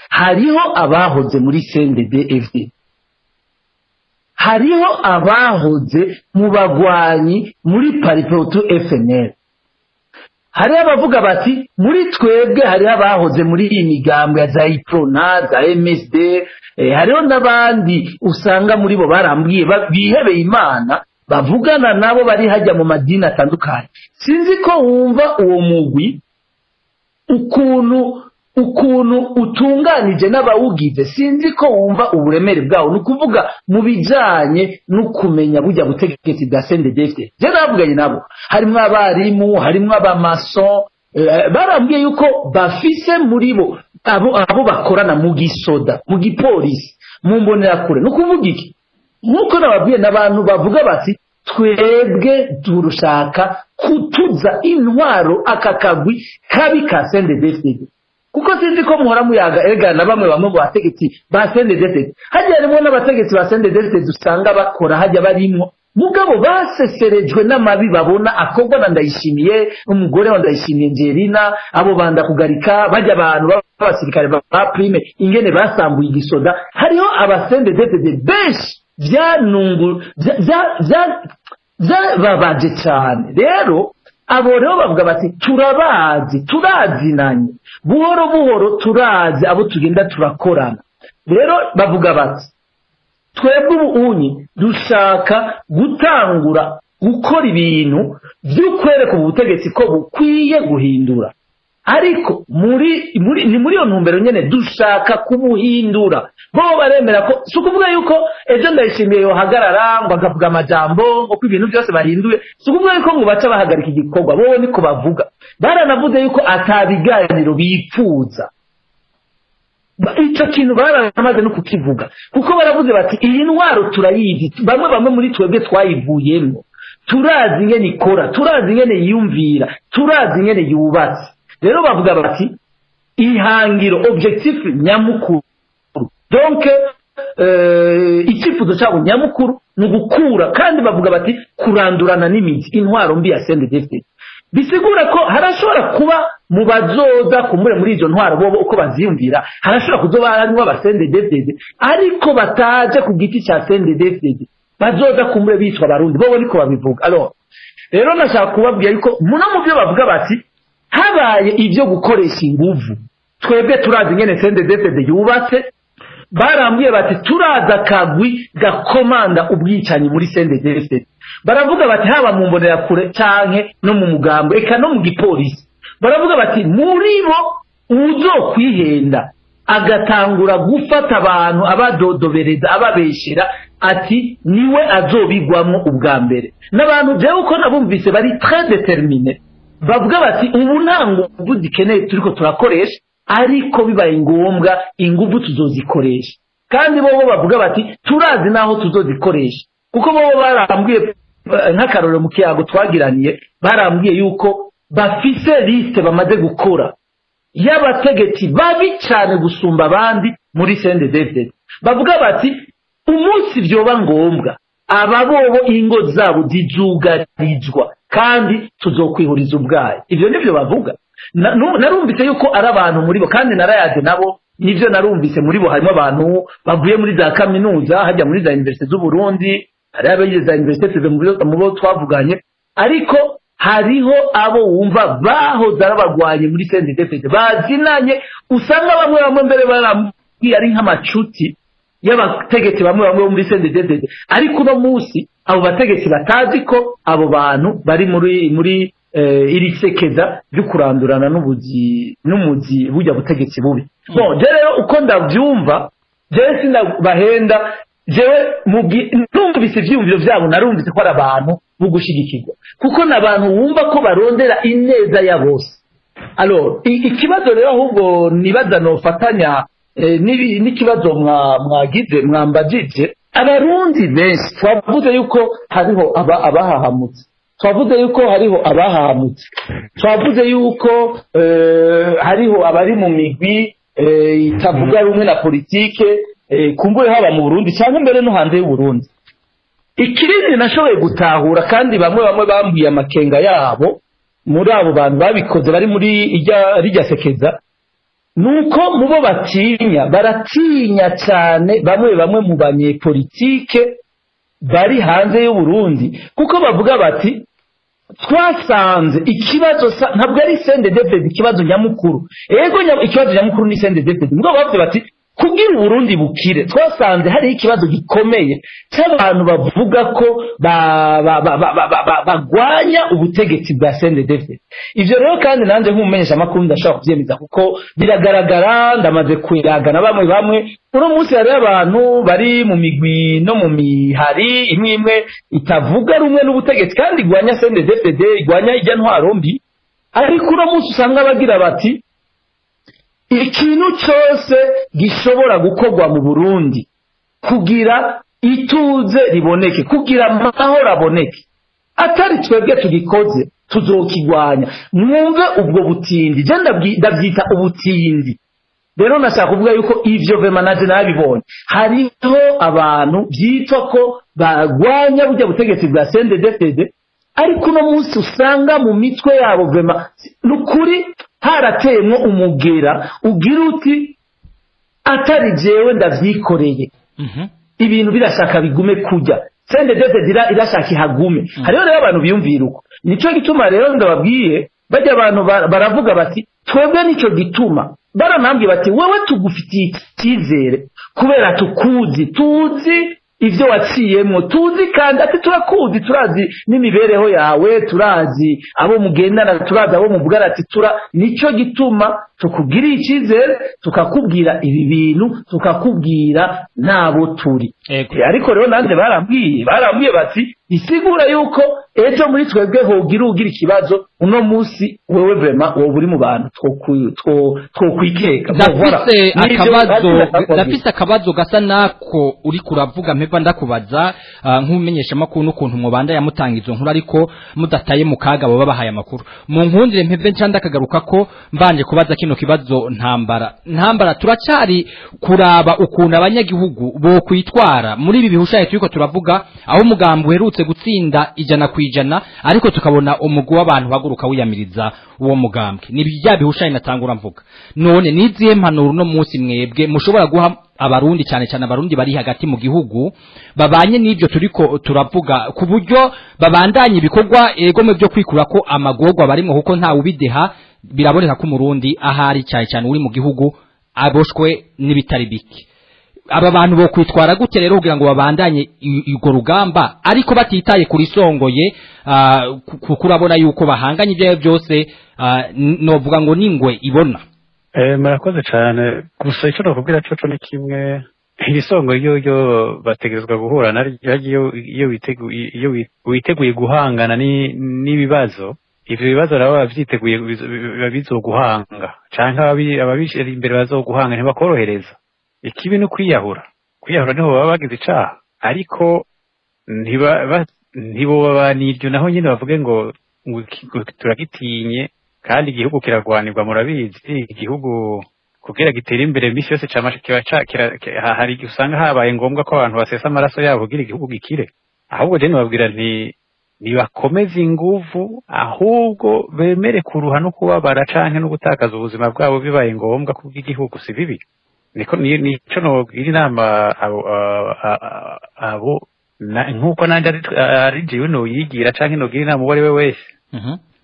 hariho abahoze muri CNDD-FDD, hariho abahoze mu bagwanyi muri Paripehutu FNL, hariho abavuga bati muri twebwe hariho abahoze muri iyi migambwe ya za Iprona, za MSD, hariho n'abandi usanga muri bo barambwiye bihebeye Imana, bavugana nabo bari hajya mu madini atandukanye. Sinzi ko wumva uwo mugwi ukuntu utunganije n'abawugize, sinzi ko wumva uburemere bwawo, ni ukuvuga mu bijanye no kumenya burya butegetsi bwa CNDD-FDD. Je navuganye nabo, harimwo abarimu, harimwo abamason, barambwiye yuko bafise muri bo abo bakorana mu gisoda, mu gipolisi, mu mbonerakure. Ni ukuvuga iki? Nkuko nababwiye n'abantu bavuga bati twebwe turushaka kutuza intwaro aka kagwi kabi ka CNDD-FDD, kuko sinzi ko muhora muyaga erega na bamwe mu bategetsi ba CNDD-FDD, hajya harimo n'abategetsi ba CNDD-FDD usanga bakora hajya barimwo, mugabo baseserejwe n'amabi babona akorwa na Ndayishimiye, umugore wa Ndayishimiye Ngerina, abo banda kugarika bajya abantu b'abasirikare ba prime ingene basambuye igisoda. Hariho aba CNDD-FDD benshi byababaje cyane. Rero Abo rero bavuga bati turabazi, turazinanye, buhoro buhoro turazi abo tugenda turakorana. Rero bavuga bati twebwe ubu unyi dushaka gutangura gukora ibintu by'ukwereka ubutegetsi ko bukwiye guhindura, ariko muri ni muri iyo ntumbero nyene dushaka kubuhindura. Bo baremera ko si ukuvuga yuko ejo Ndayishimiye yohagarara ngo akavuga amajambo ngo ko ibintu byose bahinduye, si ukuvuga yuko ngo baca bahagarika igikorwa. Bowe niko bavuga, baranavuze yuko atabiganiro bipfuza. Ico kintu baramaze no kukivuga, kuko baravuze bati iyi ntwaro turayizi, bamwe muri twebwe twayivuyemo, turazi ingene ikora, turazi ingene yiyumvira, turazi ingene yubatse. Rero bavuga bati ihangiro, objectif nyamukuru, donc icyifuzo cyabo nyamukuru ni ugukura, kandi bavuga bati kurandurana n'imizi intwaro mbi ya CNDD-FDD. Bisigura ko harashobora kuba mu bazoza kumbure muri izo ntwaro bobo uko baziyumvira, harashobora kuzoba harimo aba CNDD-FDD ariko bataje ku giti cya CNDD-FDD, bazoza kumbure bitwa Abarundi, bobo niko babivuga. Alors rero nashaka kubabwira yuko muno mu byo bavuga bati habaye ibyo gukoresha inguvu, twebwe turazi ingene CNDD-FDD yubatse. Barambwiye bati turaza akagwi gakomanda ubwicanyi muri CNDD-FDD. Baravuga bati haba mu mbonerakure canke no mu mugambo, eka no mu gipolisi. Baravuga bati muri bo uzokwihenda agatangura gufata abantu abadodobereza ababeshera, ati niwe azobigwamwo ubwa mbere. N'abantu jewe uko nabumvise bari très déterminé, bavuga bati ubu nta nguvu zikeneye turiko turakoresha, ariko bibaye ngombwa inguvu tuzozikoresha. Kandi bobo bavuga bati turazi naho tuzozikoresha, kuko bobo barambwiye nk'akarorero mu kiyago twagiraniye, barambwiye yuko bafise liste bamaze gukora y'abategetsi babi cyane gusumba abandi muri CNDD-FDD. Bavuga bati umunsi vyoba ngombwa aba bobo ingo zabo zizugarizwa kandi tuzokwihuriza ubwayo. Ivyo nivyo bavuga. Narumvise yuko ari abantu muri bo, kandi narayaze nabo, nivyo narumvise muri bo harimo abantu bavuye muri za kaminuza, hajya muri za université z'u Burundi, hari abize za université privé mu bo twavuganye, ariko hariho abo wumva bahoze arabagwanye muri CNDD-FDD bazinanye, usanga bamwe mbere barambwiye ari nk'amacuti y'abategetsi bamwe bo muri CNDD-FDD, ariko uno munsi abo bategetsi batazi ko abo bantu bari muri iri sekeza ryo kurandurana n'ubuzi n'umuzi bujya butegetsi bubi. Bon, je rero uko ndavyumva, jewe sindabahenda, jewe numvise ivyiyumviro vyabo, narumvise ko ari abantu bugushigikirwa, kuko n'abantu wumva ko barondera ineza ya bose. Alors ikibazo rero ahubwo nibaza nofatanya n'ikibazo mwagize mwambajije, Abarundi benshi twavuze yuko hariho abahahamutse, twavuze yuko hariho abahahamutse, twavuze yuko hariho abari mu migwi itavuga rumwe na politike, kumbure haba mu Burundi cyangwa mbere no hanze y'u Burundi. Ikirindi nashoboye gutahura, kandi bamwe bambwiye amakenga yabo muri abo bantu babikoze bari muri rijya sekeza, nuko mubo batinya, baratinya cyane bamwe mu banyepolitike bari hanze y'u Burundi, kuko bavuga bati twasanze ikibazo ntabwo ari CNDD-FDD ikibazo nyamukuru. Ego ikibazo nyamukuru ni CNDD-FDD, mugabo bavuze bati kugira Burundi bukire twasanze hari ikibazo gikomeye cy'abantu bavuga ko bagwanya ubutegetsi bwa CNDD-FDD. Ivyo rero kandi nanje nk'umumenyesha makuru ndashobora kuvyemeza, kuko biragaragara, ndamaze kuyagana bamwe. Uno munsi hari abantu bari mu migwi no mu mihari imwe itavuga rumwe n'ubutegetsi kandi igwanya CNDD-FDD, igwanya ijya ntwaro mbi, ariko uno munsi usanga bagira bati ikintu cyose gishobora gukorwa mu Burundi kugira ituze riboneke, kugira amahoro aboneke, atari twebwe tugikoze tuzokigwanya. Mwumve ubwo butindi, je ndabyita ubutindi. Rero nashaka kuvuga yuko ivyo vema naje nabibonye, hariho abantu byitwa ko bagwanya burya butegetsi bwa CNDD-FDD, ariko uno munsi usanga mu mitwe yabo vema nukuri harateyemwo umugera ugira uti atari jewe ndavyikoreye, ibintu birashaka bigume kujya, CNDD-FDD irashaka ihagume. Hariho rero abantu biyumvira uko. Nico gituma rero ndababwiye bajya abantu baravuga bati twebwe nico gituma baranambwiye bati wewe tugufitiye icyizere kubera tukuzi, tuzi ivyo waciyemwo, tuzi kandi ati turakuzi, turazi n'imibereho yawe, turazi abo mugendana, turazi abo muvugana, ati nico gituma tukugiriye icyizere, tukakubwira ibi bintu, tukakubwira nabo turi. Ariko rero nanje barambwiye bati isigura yuko ejo muri twebwe hogira ugira ikibazo, uno munsi wewe vraiment wowe uri mu bantu twokwikeka. Ndafise akabazo gasa nako uri kuravuga mpeva ndakubaza nk'umenyesha makuru n'ukuntu mubanda yamutanga izo nkuru ariko mudataye mu kaga baba bahaye amakuru. Mu nkundire mpeve nca ndakagaruka ko mbanje kubaza kino kibazo ntambara turacari kuraba ukuntu abanyagihugu bo kwitwara muri ibi bihushaye turiko turavuga, aho umugambi uherutse gutsinda 100% ariko tukabona umugwi w'abantu baguruka wiyamiriza uwo mugambwe. Ni bya bihushaye natangura mvuga. None niziye mpanuro no munsi mwebwe mushobora guha abarundi, cyane cyane abarundi bari hagati mu gihugu babanye n'ibyo turiko turavuga, ku buryo babandanye ibikorwa egome byo kwikura ko amagorwa barimo, kuko nta ubideha biraboneka ko umurundi ahari cyane cyane uri mu gihugu aboshwe n'ibitari biki. Aba bantu bo kwitwara gute rero kugira ngo babandanye urwo rugamba ariko batitaye kuri songoye, kuko urabona yuko bahanganye ibyo byose, novuga ngo ningwe ibona. Murakoze cyane. Gusa icyo nakubwira cyo ni kimwe, irisongo yo bategerezwa guhura naryo iyo witeguye guhangana n'ibibazo. Ivyo bibazo nabo bavyiteguye bizoguhanga, canke ababishira imbere bazoguhanga, ntibakorohereza. Ikibi no kwiyahura niho baba bagize icaha, ariko ntiboba n'iryo naho nyine bavuge ngo turagitinye, kandi igihugu kiragwanirwa. Murabizi igihugu kugira gitere imbere misi yose hari usanga habaye ngombwa ko abantu basesa amaraso yabo kugira igihugu gikire. Ahubwo je nibabwira nti nibakomeze inguvu, ahubwo bemere kuruha no kubabara canke no gutakaza ubuzima bwabo bibaye ngombwa kubw'igihugu, si bibi. Niko nico nobwira inama abo nkuko nanje ari jewe noyigira canke nogira inama uwo ari we wese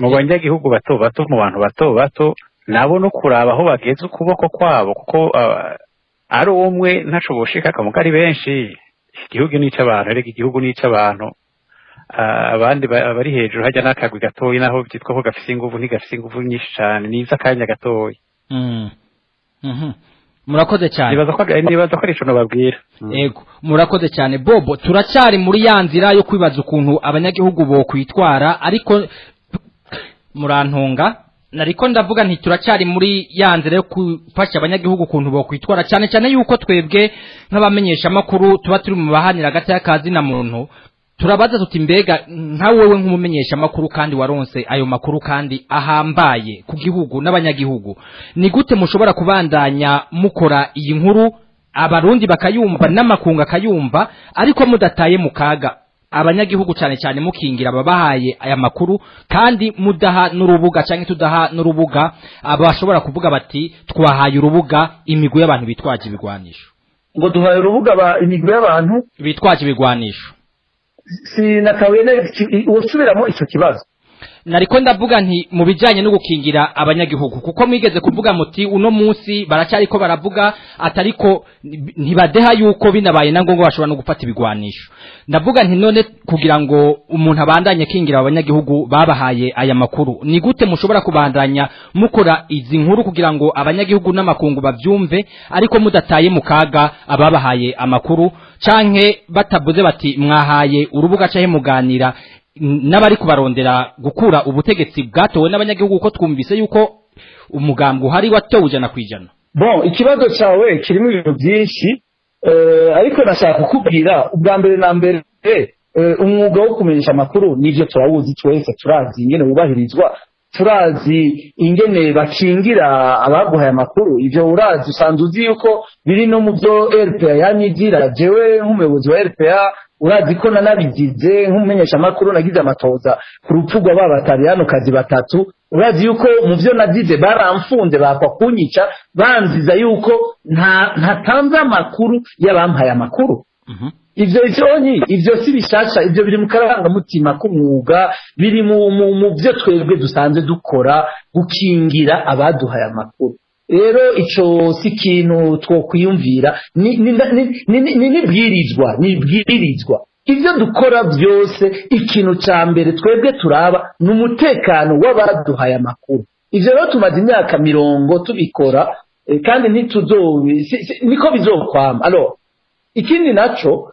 mu banyagihugu bato bato, mu bantu bato bato, nabo no kuraba aho bageze ukuboko kwabo, kuko ari umwe ntaco boshika akamuka ari benshi. Igihugu ni ic'abantu, erega igihugu ni ic'abantu. Abandi bari hejuru hajya n'akagwi gatoyi, naho byitwa ko gafise inguvu, ntigafise inguvu nyinshi cane, niza akanya gatoyi. Murakoze cyane. Nibaza ko arico nobabwira. Yego, murakoze cyane Bobo. Turacari muri ya nzira yo kwibaza ukuntu abanyagihugu bo kwitwara, ariko murantunga nariko ndavuga nti turacari muri ya nzira yo gufasha abanyagihugu ukuntu bo kwitwara, cyane cyane yuko twebwe nk'abamenyesha makuru tuba turi mu bahanira hagati y'akazi na muntu. Turabaza tuti mbega nka wewe nk'umumenyesha makuru kandi waronse ayo makuru kandi ahambaye ku gihugu n'abanyagihugu, ni gute mushobora kubandanya mukora iyi nkuru abarundi bakayumva n'amakunga akayumva, ariko mudataye mu kaga abanyagihugu, cyane cyane mukingira ababahaye aya makuru, kandi mudaha n'urubuga canke tudaha n'urubuga abashobora kuvuga bati twahaye urubuga imigwi y'abantu bitwaje ibigwanisho? Ngo duhaye urubuga imigwi y'abantu bitwaje ibigwanisho? Sinatahuye usubiramo ico kibazo. Nariko ndavuga nti mu bijanye no gukingira abanyagihugu, kuko mwigeze kuvuga muti uno munsi baracyariko baravuga atariko ntibadeha yuko binabaye na ngombwa bashobora no gufata ibigwanisho. Ndavuga nti none kugira ngo umuntu abandanye kingira abanyagihugu babahaye aya makuru, ni gute mushobora kubandanya mukora izi nkuru kugira ngo abanyagihugu n'amakungu bavyumve, ariko mudataye mu kaga ababahaye amakuru, canke batavuze bati mwahaye urubuga canke muganira n'abari kubarondera gukura ubutegetsi bwatowe n'abanyagihugu, uko twumvise yuko umugambwe uhari watowe 100%. Bon, ikibazo cyawe kirimo ibintu byinshi, ariko nashaka kukubwira ubwa mbere na mbere, umwuga wo kumenyesha amakuru nivyo turawuzi twese, turazi ingene wubahirizwa, turazi ingene bakingira abaguhaye amakuru. Ivyo urazi, usanzwe uzi yuko biri no mu byo RPA yanyigira. Jewe nk'umuyobozi wa RPA urazi ko nanabigize nk'umumenyesha amakuru, nagize amatoza ku rupfu rwa batariyano kazi batatu. Urazi yuko mu byo nagize baramfunze bakwa kunyica, banziza yuko ntatanze amakuru y'abampaye amakuru. Ivyo ivyo ivyo si bishasha, ivyo biri mu karangamutima k'umwuga, biri mu byo twebwe dusanzwe dukora, gukingira abaduhaye amakuru. Rero ico si ikintu twokwiyumvira, ni nibwirizwa ivyo dukora byose. Ikintu ca mbere twebwe turaba ni umutekano w'abaduhaye amakuru. Ivyo rero tumaze imyaka 40 tubikora, kandi niko bizokwama. Alors ikindi naco,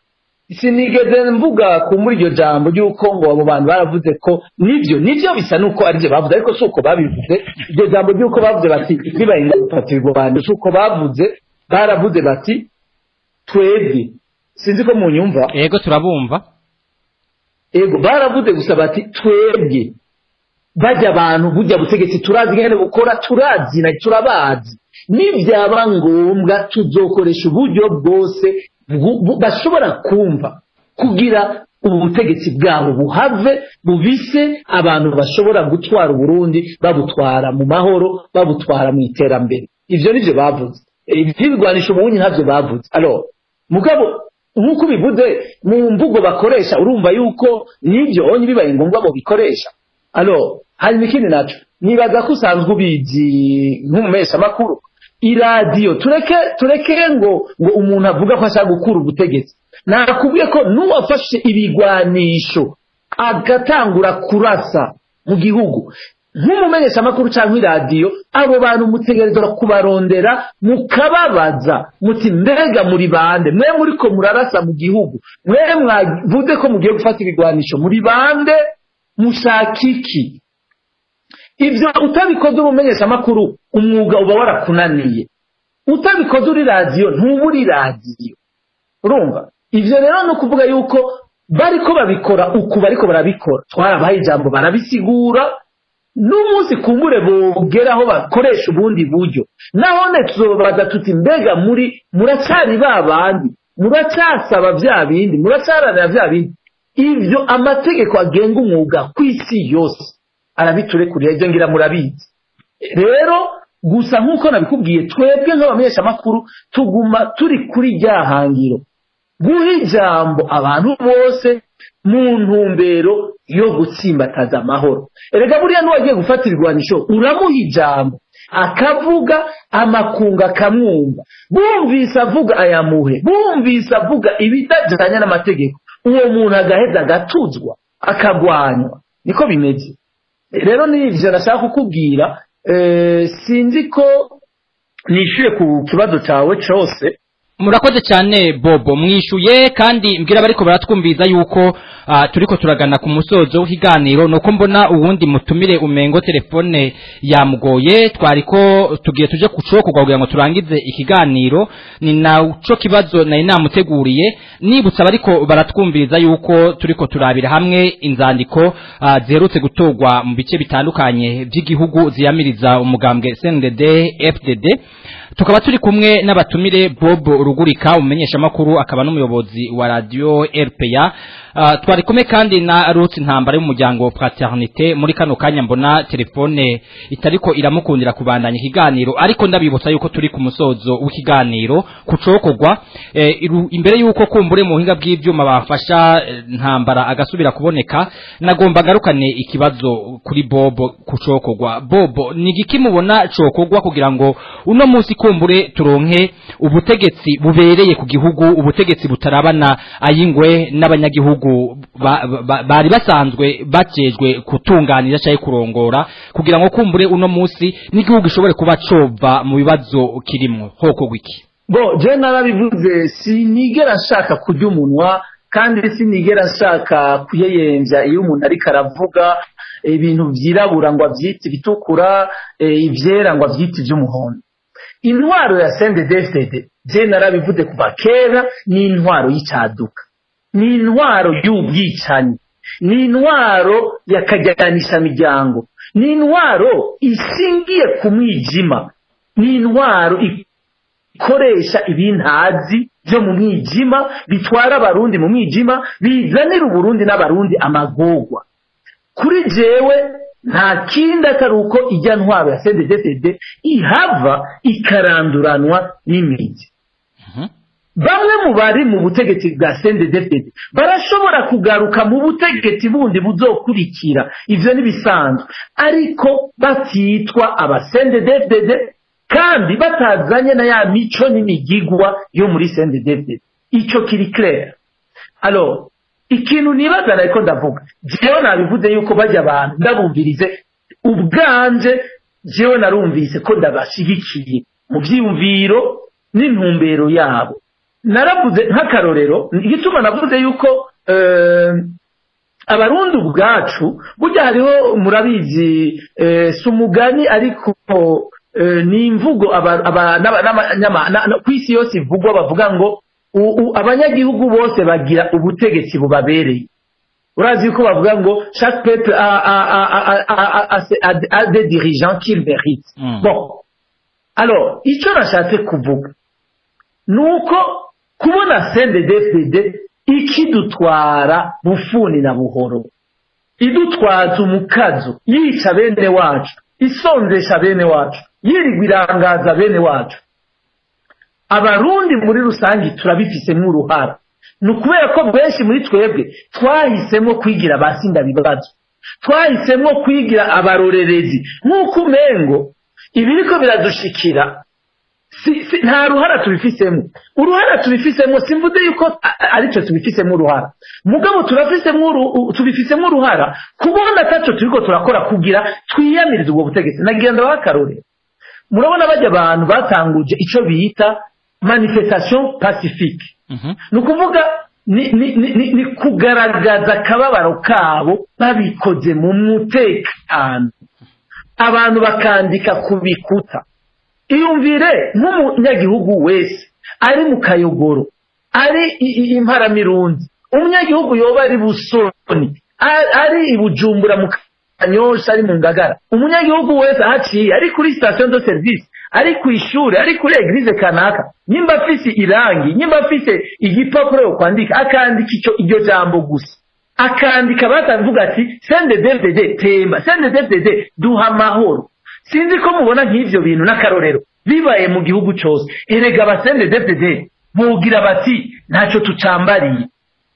sinigeze mvuga ku muri iryo jambo ry'uko ngo abo bantu baravuze ko nivyo bisa nuko arivyo bavuze, ariko si uko babivuze. Iryo jambo ry'uko bavuze bati bibaye ngombwa bantu, si uko bavuze. Baravuze bati twebwe, sinzi ko munyumva. Yego, turabumva. Ego, baravuze gusa bati twebwe bajya abantu burya butegetsi turazi ingene bukora, turazi na turabazi, nivyaba ngombwa tuzokoresha uburyo bwose bashobora kumva kugira ubu butegetsi bwabo buhave, bubise abantu bashobora gutwara Uburundi, babutwara mu mahoro, babutwara mu iterambere. Ivyo nivyo bavuze. Ivy'ibigwanisho ubunyi ntavyo bavuze. Alors mugabo nk'uko ubivuze mu mvugo bakoresha, urumva yuko nivyo onye bibaye ngombwa bo bikoresha. Alors hanyuma ikindi naco, nibaza ko usanzwe ubizi nk'umumesha makuru, iradiyo tureke ngo umuntu avuga ko ashaka gukura ubutegetsi. Nakubwiye ko n'uwafashe ibigwanisho agatangura kurasa mu gihugu, nk'umumenyesha makuru cyangwa iradiyo, abo bantu mutegerezwa kubarondera mukababaza muti mbega muri bande mwe muriko murarasa mu gihugu, mwe mwavuze ko mugiye gufata ibigwanisho, muri bande, mushaka iki? Ivyo utabikoze umumenyesha makuru, umwuga uba warakunaniye. Utabikoze uri radiyo, ntuba uri radiyo. Urumva ivyo rero no kuvuga yuko bariko babikora uku bariko barabikora, twarabaye ijambo barabisigura, n'umunsi kumbure bogeraho bakoresha ubundi buryo, nahone tuzobaza tuti mbega muri muracari babandi, muracasaba vya bindi, muracaranira vya bindi. Ivyo amategeko agenga umwuga kw'isi yose arabiturekurira, ivyo ngira murabizi. Rero gusa nk'uko nabikubwiye, twebwe nk'abamenyesha makuru tuguma turi kuri rya hangiro, guha ijambo abantu bose mu ntumbero yo gutsimbataza amahoro. Erega buriya n'uwagiye gufata ibigwanisho uramuha ijambo akavuga, amakunga akamwumva, bumvise avuga ayamuhe, bumvise avuga ibidajanye n'amategeko, uwo muntu agaheza agatuzwa akagwanywa. Niko bimeze. Rero nivyo nashaka kukubwira. Sinzi ko nishuye ku kibazo cyawe cose. Murakoze cyane Bobo, mwishuye kandi mbwira bariko baratwumviza yuko turiko turagana ku musozo w'ikiganiro. Nuko mbona uwundi mutumire umengo telefone yamugoye, twariko tugiye tuje kucoko kugira ngo turangize ikiganiro. Ni naco kibazo nari namuteguriye, nibutsa bariko baratwumviriza yuko turiko turabira hamwe inzandiko ziherutse gutogwa mu bice bitandukanye by'igihugu ziyamiriza umugambwe CNDD FDD. Tukaba turi kumwe n'abatumire Bobo Rugurika, umumenyesha makuru akaba n'umuyobozi wa radio RPA. Twari kumwe kandi na Ruth Ntambara y'umuryango Fraternité. Muri kano kanya mbona telefone itariko iramukundira kubandanya ikiganiro, ariko ndabibutsa yuko turi ku musozo w'ikiganiro kucokogwa. Imbere yuko kumbure mu buhinga bw'ivyuma bafasha Ntambara agasubira kuboneka, nagomba garukane ikibazo kuri Bobo kucokogwa. Bobo, ni igiki mubona cokogwa kugira ngo uno munsi kumbure turonke ubutegetsi bubereye ku gihugu, ubutegetsi butarabana ayingwe n'abanyagihugu bari basanzwe bajejwe kutunganira cyangwa kurongora, kugira ngo kumbure uno munsi n'igihugu gishobore kuba cova mu bibazo kirimwo? Hoko gwiki? Bo je narabivuze, sinigera nshaka kurya umunwa, kandi sinigera nshaka kuyeyemvya iyo umuntu ariko aravuga ibintu vyirabura ngo avyite ibitukura, ivyera ngo avyite ivy'umuhondo. Intwaro ya CNDD-FDD, je narabivuze kuva kera, ni intwaro y'icaduka, ni intwaro y'ubwicanyi, ni intwaro yakajyanisha miryango, ni intwaro ishingiye ku mwijima, ni intwaro ikoresha ibintazi byo mu mwijima, bitwara abarundi mu mwijima, bizanira Uburundi n'abarundi amagorwa. Kuri jewe nta kindi atari uko ijya ntwaro ya CNDD-FDD ihava ikaranduranwa n'imizi. Bamwe mu bari mu butegetsi bwa CNDD-FDD barashobora kugaruka mu butegetsi bundi buzokurikira, ivyo nibisanzwe, ariko batitwa aba CNDD-FDD kandi batazanye na ya mico n'imigigwa yo muri CNDD-FDD. Ico kiri clair. Alors ikintu nibaza nariko ndavuga, jewe nabivuze yuko bajya abantu ndabumvirize ubwanje, jewe narumvise ko ndabashigikiye mu vyiyumviro n'intumbero yabo. Naravuze nk'akarorero, igituma navuze yuko abarundi ubwacu burya hariho, murabizi, si umugani ariko ni imvugo kw'isi yose ivugwa, bavuga ngo abanyagihugu bose bagira ubutegetsi bubabereye. Urazi yuko bavuga ngo chaque peuple a des dirigeants qu'il mérite. Bon, alors icyo nashatse kuvuga nuko kubona CNDD-FDD ikidutwara bufuni na buhoro, idutwaza umukazo, yica bene wacu, isonzesha bene wacu, yirirwa irangaza bene wacu, abarundi muri rusange turabifisemo uruhara. Ni ukubera ko benshi muri twebwe twahisemo kwigira basinda bibazo, twahisemo kwigira abarorerezi, nk'uko umengo ibiriko biradushikira nta ruhara tubifisemo. Uruhara tubifisemo, simvuze yuko aricyo tubifisemo uruhara, mugabo tubifisemo uruhara kubona ataco turiko turakora kugira twiyamirize ubwo butegetsi. Nagira ndabaha akarorero. Murabona bajya abantu batanguje ico bita manifestation pacifique. Ni ukuvuga ni kugaragaza akababaro kabo babikoze mu mutekano, abantu bakandika ku bikuta. Iyumvire nk'umunyagihugu wese ari mu Kayogoro, ari imparamirundi, umunyagihugu yoba ari Busoni, ari i Bujumbura mu Kanyosha, ari mu Ngagara, umunyagihugu wese ahaciye, ari kuri station de service, ari ku ishuri, ari kuri eglise kanaka, nimba afise irangi, nimba afise igipapuro yo kwandika, akandika ico iryo jambo gusa, akandika batavuga ati CNDD-FDD temba, CNDD-FDD duha amahoro. Sinzi ko mubona nk'ivyo bintu n'akarorero bibaye mu gihugu cose. Erega aba CNDD-FDD bogira bati ntacyo tucambariye,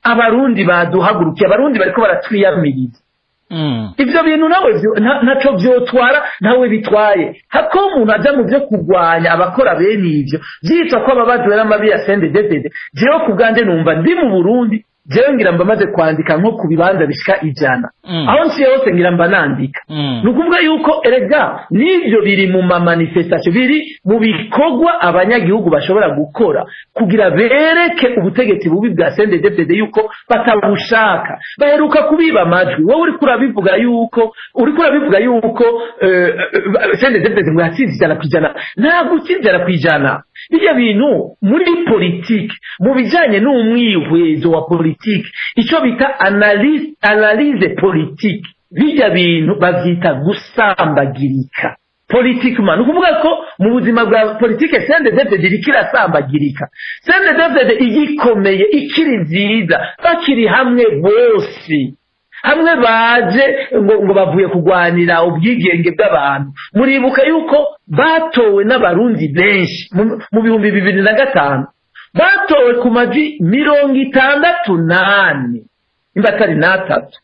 abarundi baduhagurukiye, abarundi bariko baratwiyamiriza. Ivyo bintu nawe ntaco vyotwara, ntawe bitwaye. Hako umuntu aja mu vyo kurwanya abakora bene ivyo vyitwa ko ababajwe n'amabi ya CNDD-FDD, jewe ku bwanje numva ndi mu Burundi, jewe ngira mba maze kwandika nko ku bibanza bishika 100, aho nciye hose ngira mba nandika. Ni ukuvuga yuko erega n'ivyo biri mu ma manifestation, biri mu bikorwa abanyagihugu bashobora gukora kugira bereke ubutegetsi bubi bwa CNDD-FDD yuko batabushaka. Baheruka kubiba amajwi. Wowe uriko urabivuga yuko CNDD-FDD ngo yatsinze 100%. Ntabwo utsinze 100%. Bijya bintu muri politike, mu bijanye n'umwihwezo wa politike, ico bita analyse politique, bijya bintu bavyita gusambagirika politiquement. Ni ukuvuga ko mu buzima bwa politike CNDD-FDD iriko irasambagirika. CNDD-FDD igikomeye, ikiri nziza, bakiri hamwe bose, hamwe baje ngo bavuye kugwanira ubwigenge bw'abantu. Muribuka yuko batowe n'abarundi benshi mu 2005, batowe ku majwi 64 nimba atari n'atatu.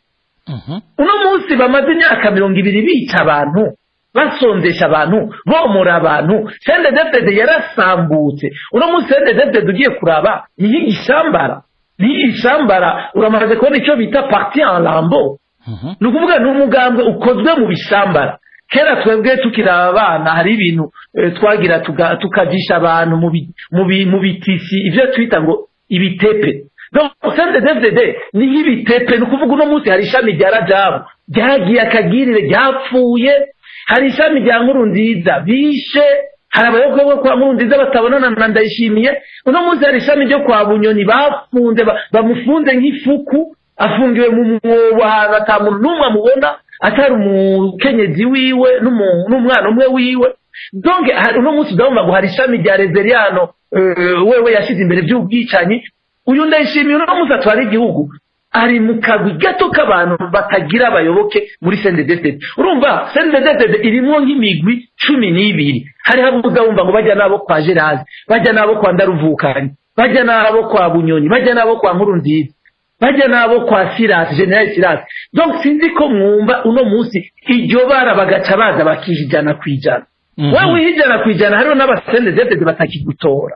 Uno munsi bamaze imyaka 20 bica abantu, basondesha abantu, bomora abantu. CNDD-FDD yarasambutse. Uno munsi CNDD-FDD ugiye kuraba ni igishambara, ni ishambara. Uramaze kubona icyo bita parti en lambeau. Ni ukuvuga ni umugambwe ukozwe mu bishambara. Kera twebwe tukiri abana hari ibintu twagira tukajisha abantu mu bitisi, ivyo twita ngo ibitepe. Donc CNDD-FDD ni nk'ibitepe. Ni ukuvuga uno munsi hari ishami rya Rajabu ryagiye akagirire ryapfuye, hari ishami rya Nkurunziza bishe, hari abayoboke bo kwa Nkurunziza batabonana na Ndayishimiye. Uno munsi hari ishami ryo kwa Bunyoni bafunze, bamufunze nk'ifuku, afungiwe mu mwobo ahantu ata muntu n'umwe amubona, atari umukenyezi wiwe n'umwana umwe wiwe. Donc uno munsi ndabona ngo hari ishami rya Rezeriano wewe yashize imbere by'ubwicanyi. Uyu Ndayishimiye uno munsi atwara igihugu ari mu kagwi gato k'abantu batagira abayoboke muri CNDD-FDD. Urumva CNDD-FDD irimwo nk'imigwi 12. Hari habuza wumva ngo bajya nabo kwa Gerard, bajya nabo kwa Ndaruvukanye, Bajya nabo kwa Bunyoni, bajya nabo kwa Nkurunziza, bajya nabo kwa Sirasi, General Sirasi. Donc sinzi ko mwumva uno munsi iryo bara bagaca baza bakijana kwijana. Wewe wijana kwijana hariho n'abasendezete batakigutora.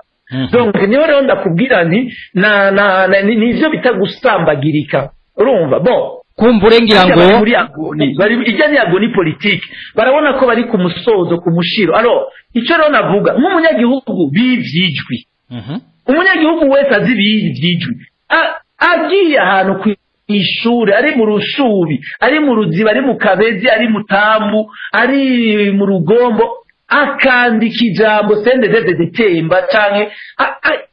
Donc niyo rero ndakubwira nti na nivyo bita gusambagirika. Urumva bon kumbure ngira ngo muri agoni bari ijya ni agoni politique, barabona ko bari ku musozo ku mushiro. Alors ico rero navuga nk'umunyagihugu bivyijwi, umunyagihugu wese azi bivyijwi, agiye ahantu ku ishure, ari mu Rushubi, ari mu Ruziba, ari mu Kabezi, ari mu Tambu, ari mu Rugombo, akandika ijambo CNDD-FDD temba canke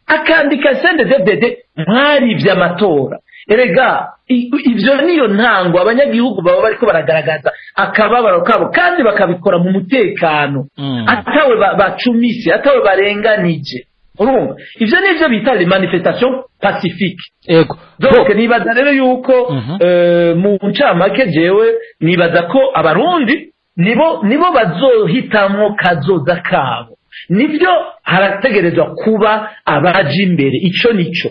akandika CNDD-FDD mwarivye amatora. Erega ivyo niyo ntango abanyagihugu baba bariko baragaragaza akababaro kabo, kandi bakabikora mu mutekano, atawe bacumise, atawe barenganije. Urumva ivyo nivyo bita les manifestations pacifiques. Ego. Donc nibaza rero yuko mu ncamake jewe nibaza ko abarundi nibo bazohitamwo kazoza kabo. Nivyo harategerezwa kuba abaje imbere, ico nico.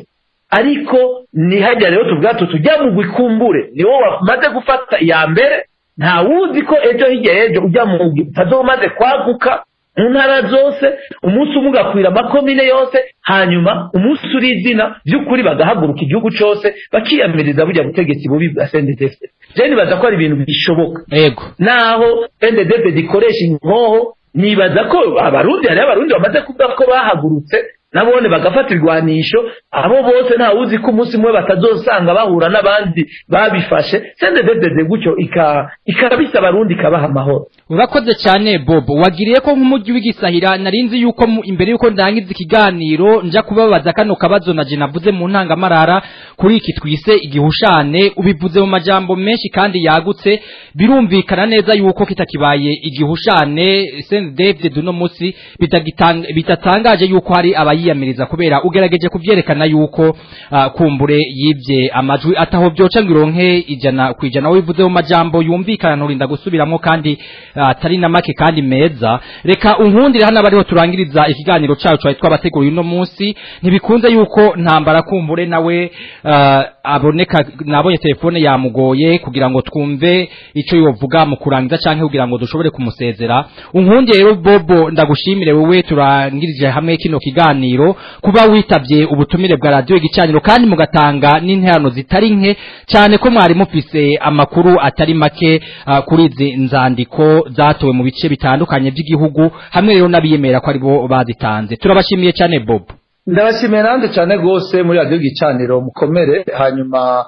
Ariko ni hajya rero tuvuga tujya mu gwikumbure, niwo wamaze gufata iya mbere, nta wuzi ko ejo hirya ejo ujya mu utazomaze kwaguka mu ntara zose, umunsi umwe ugakwira amakomine yose, hanyuma umunsi uri izina by'ukuri bagahaguruka igihugu cose bakiyamiriza burya butegetsi bubi bwa CNDD-FDD. Je nibaza ko ari ibintu bishoboka. Yego. Naho CNDD-FDD ikoresha inkoho, nibaza ko abarundi hari abarundi bamaze kuvuga ko bahagurutse nabone bagafata irwanisho, abo bose nta wuzi ko umunsi umwe batazosanga bahura n'abandi babifashe. CNDD-FDD gutyo ikabisa abarundi ikabaha amahoro. Urakoze cyane Bobo, wagiriye ko nk'umujyi w'igisahira. Narinzi yuko imbere yuko ndangiza ikiganiro nja kubabaza kano kabazo naje navuze mu ntangamarara kuri iki twise igihushane. Ubivuze mu majambo menshi kandi yagutse, birumvikana neza yuko kitakibaye igihushane. CNDD-FDD uno munsi bitatangaje yuko hari abayiyamiriza, kubera ugerageje kuvyerekana yuko kumbure yibye amajwi ataho byoca ngo ironke 100%. Wivuze mu majambo yumvikana, nturinda gusubiramo kandi atari na make kandi meza. Reka unkundire hano abariho turangiriza ikiganiro cyacu twari twabateguriye uno munsi. Ntibikunze yuko ntambara kumbure nawe aboneka, nabonye telefone yamugoye kugira ngo twumve ico yovuga mu kurangiza canke kugira ngo dushobore kumusezera. Unkundire rero Bobo, ndagushimire wewe turangirije hamwe kino kiganiro, kuba witavye ubutumire bwa radio Igicaniro kandi mugatanga n'interano zitari nke cyane, ko mwari mufise amakuru atari make kuri izi nzandiko zatowe mu bice bitandukanye by'igihugu, hamwe rero n'abiyemera ko aribo bazitanze. Turabashimiye cyane Bobo. Ndabashimiye nande cyane gose muri radio Igicaniro, mukomere. Hanyuma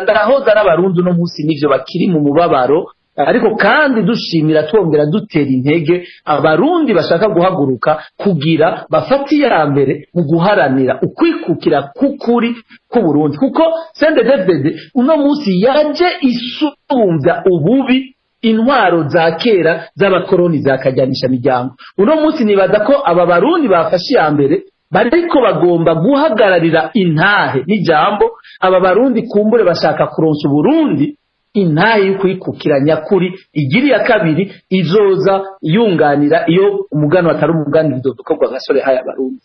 ndahoza n'abarundi no munsi nivyo bakiri mu mubabaro, ariko kandi dushimira twongera dutera intege abarundi bashaka guhaguruka kugira bafate iya mbere mu guharanira ukwikukira k'ukuri k'Uburundi, kuko CNDD-FDD uno munsi yaje isumbya ububi intwaro za kera z'abakoroni zakajyanisha miryango. Uno munsi nibaza ko aba barundi bafashe iya mbere bariko bagomba guhagararira intahe n'ijambo. Aba barundi kumbure bashaka kuronsa Uburundi intahe y'ukwikukira nyakuri igiri ya kabiri izoza yunganira iyo umugano atari umugani bizodukorwa gasore haya barundi.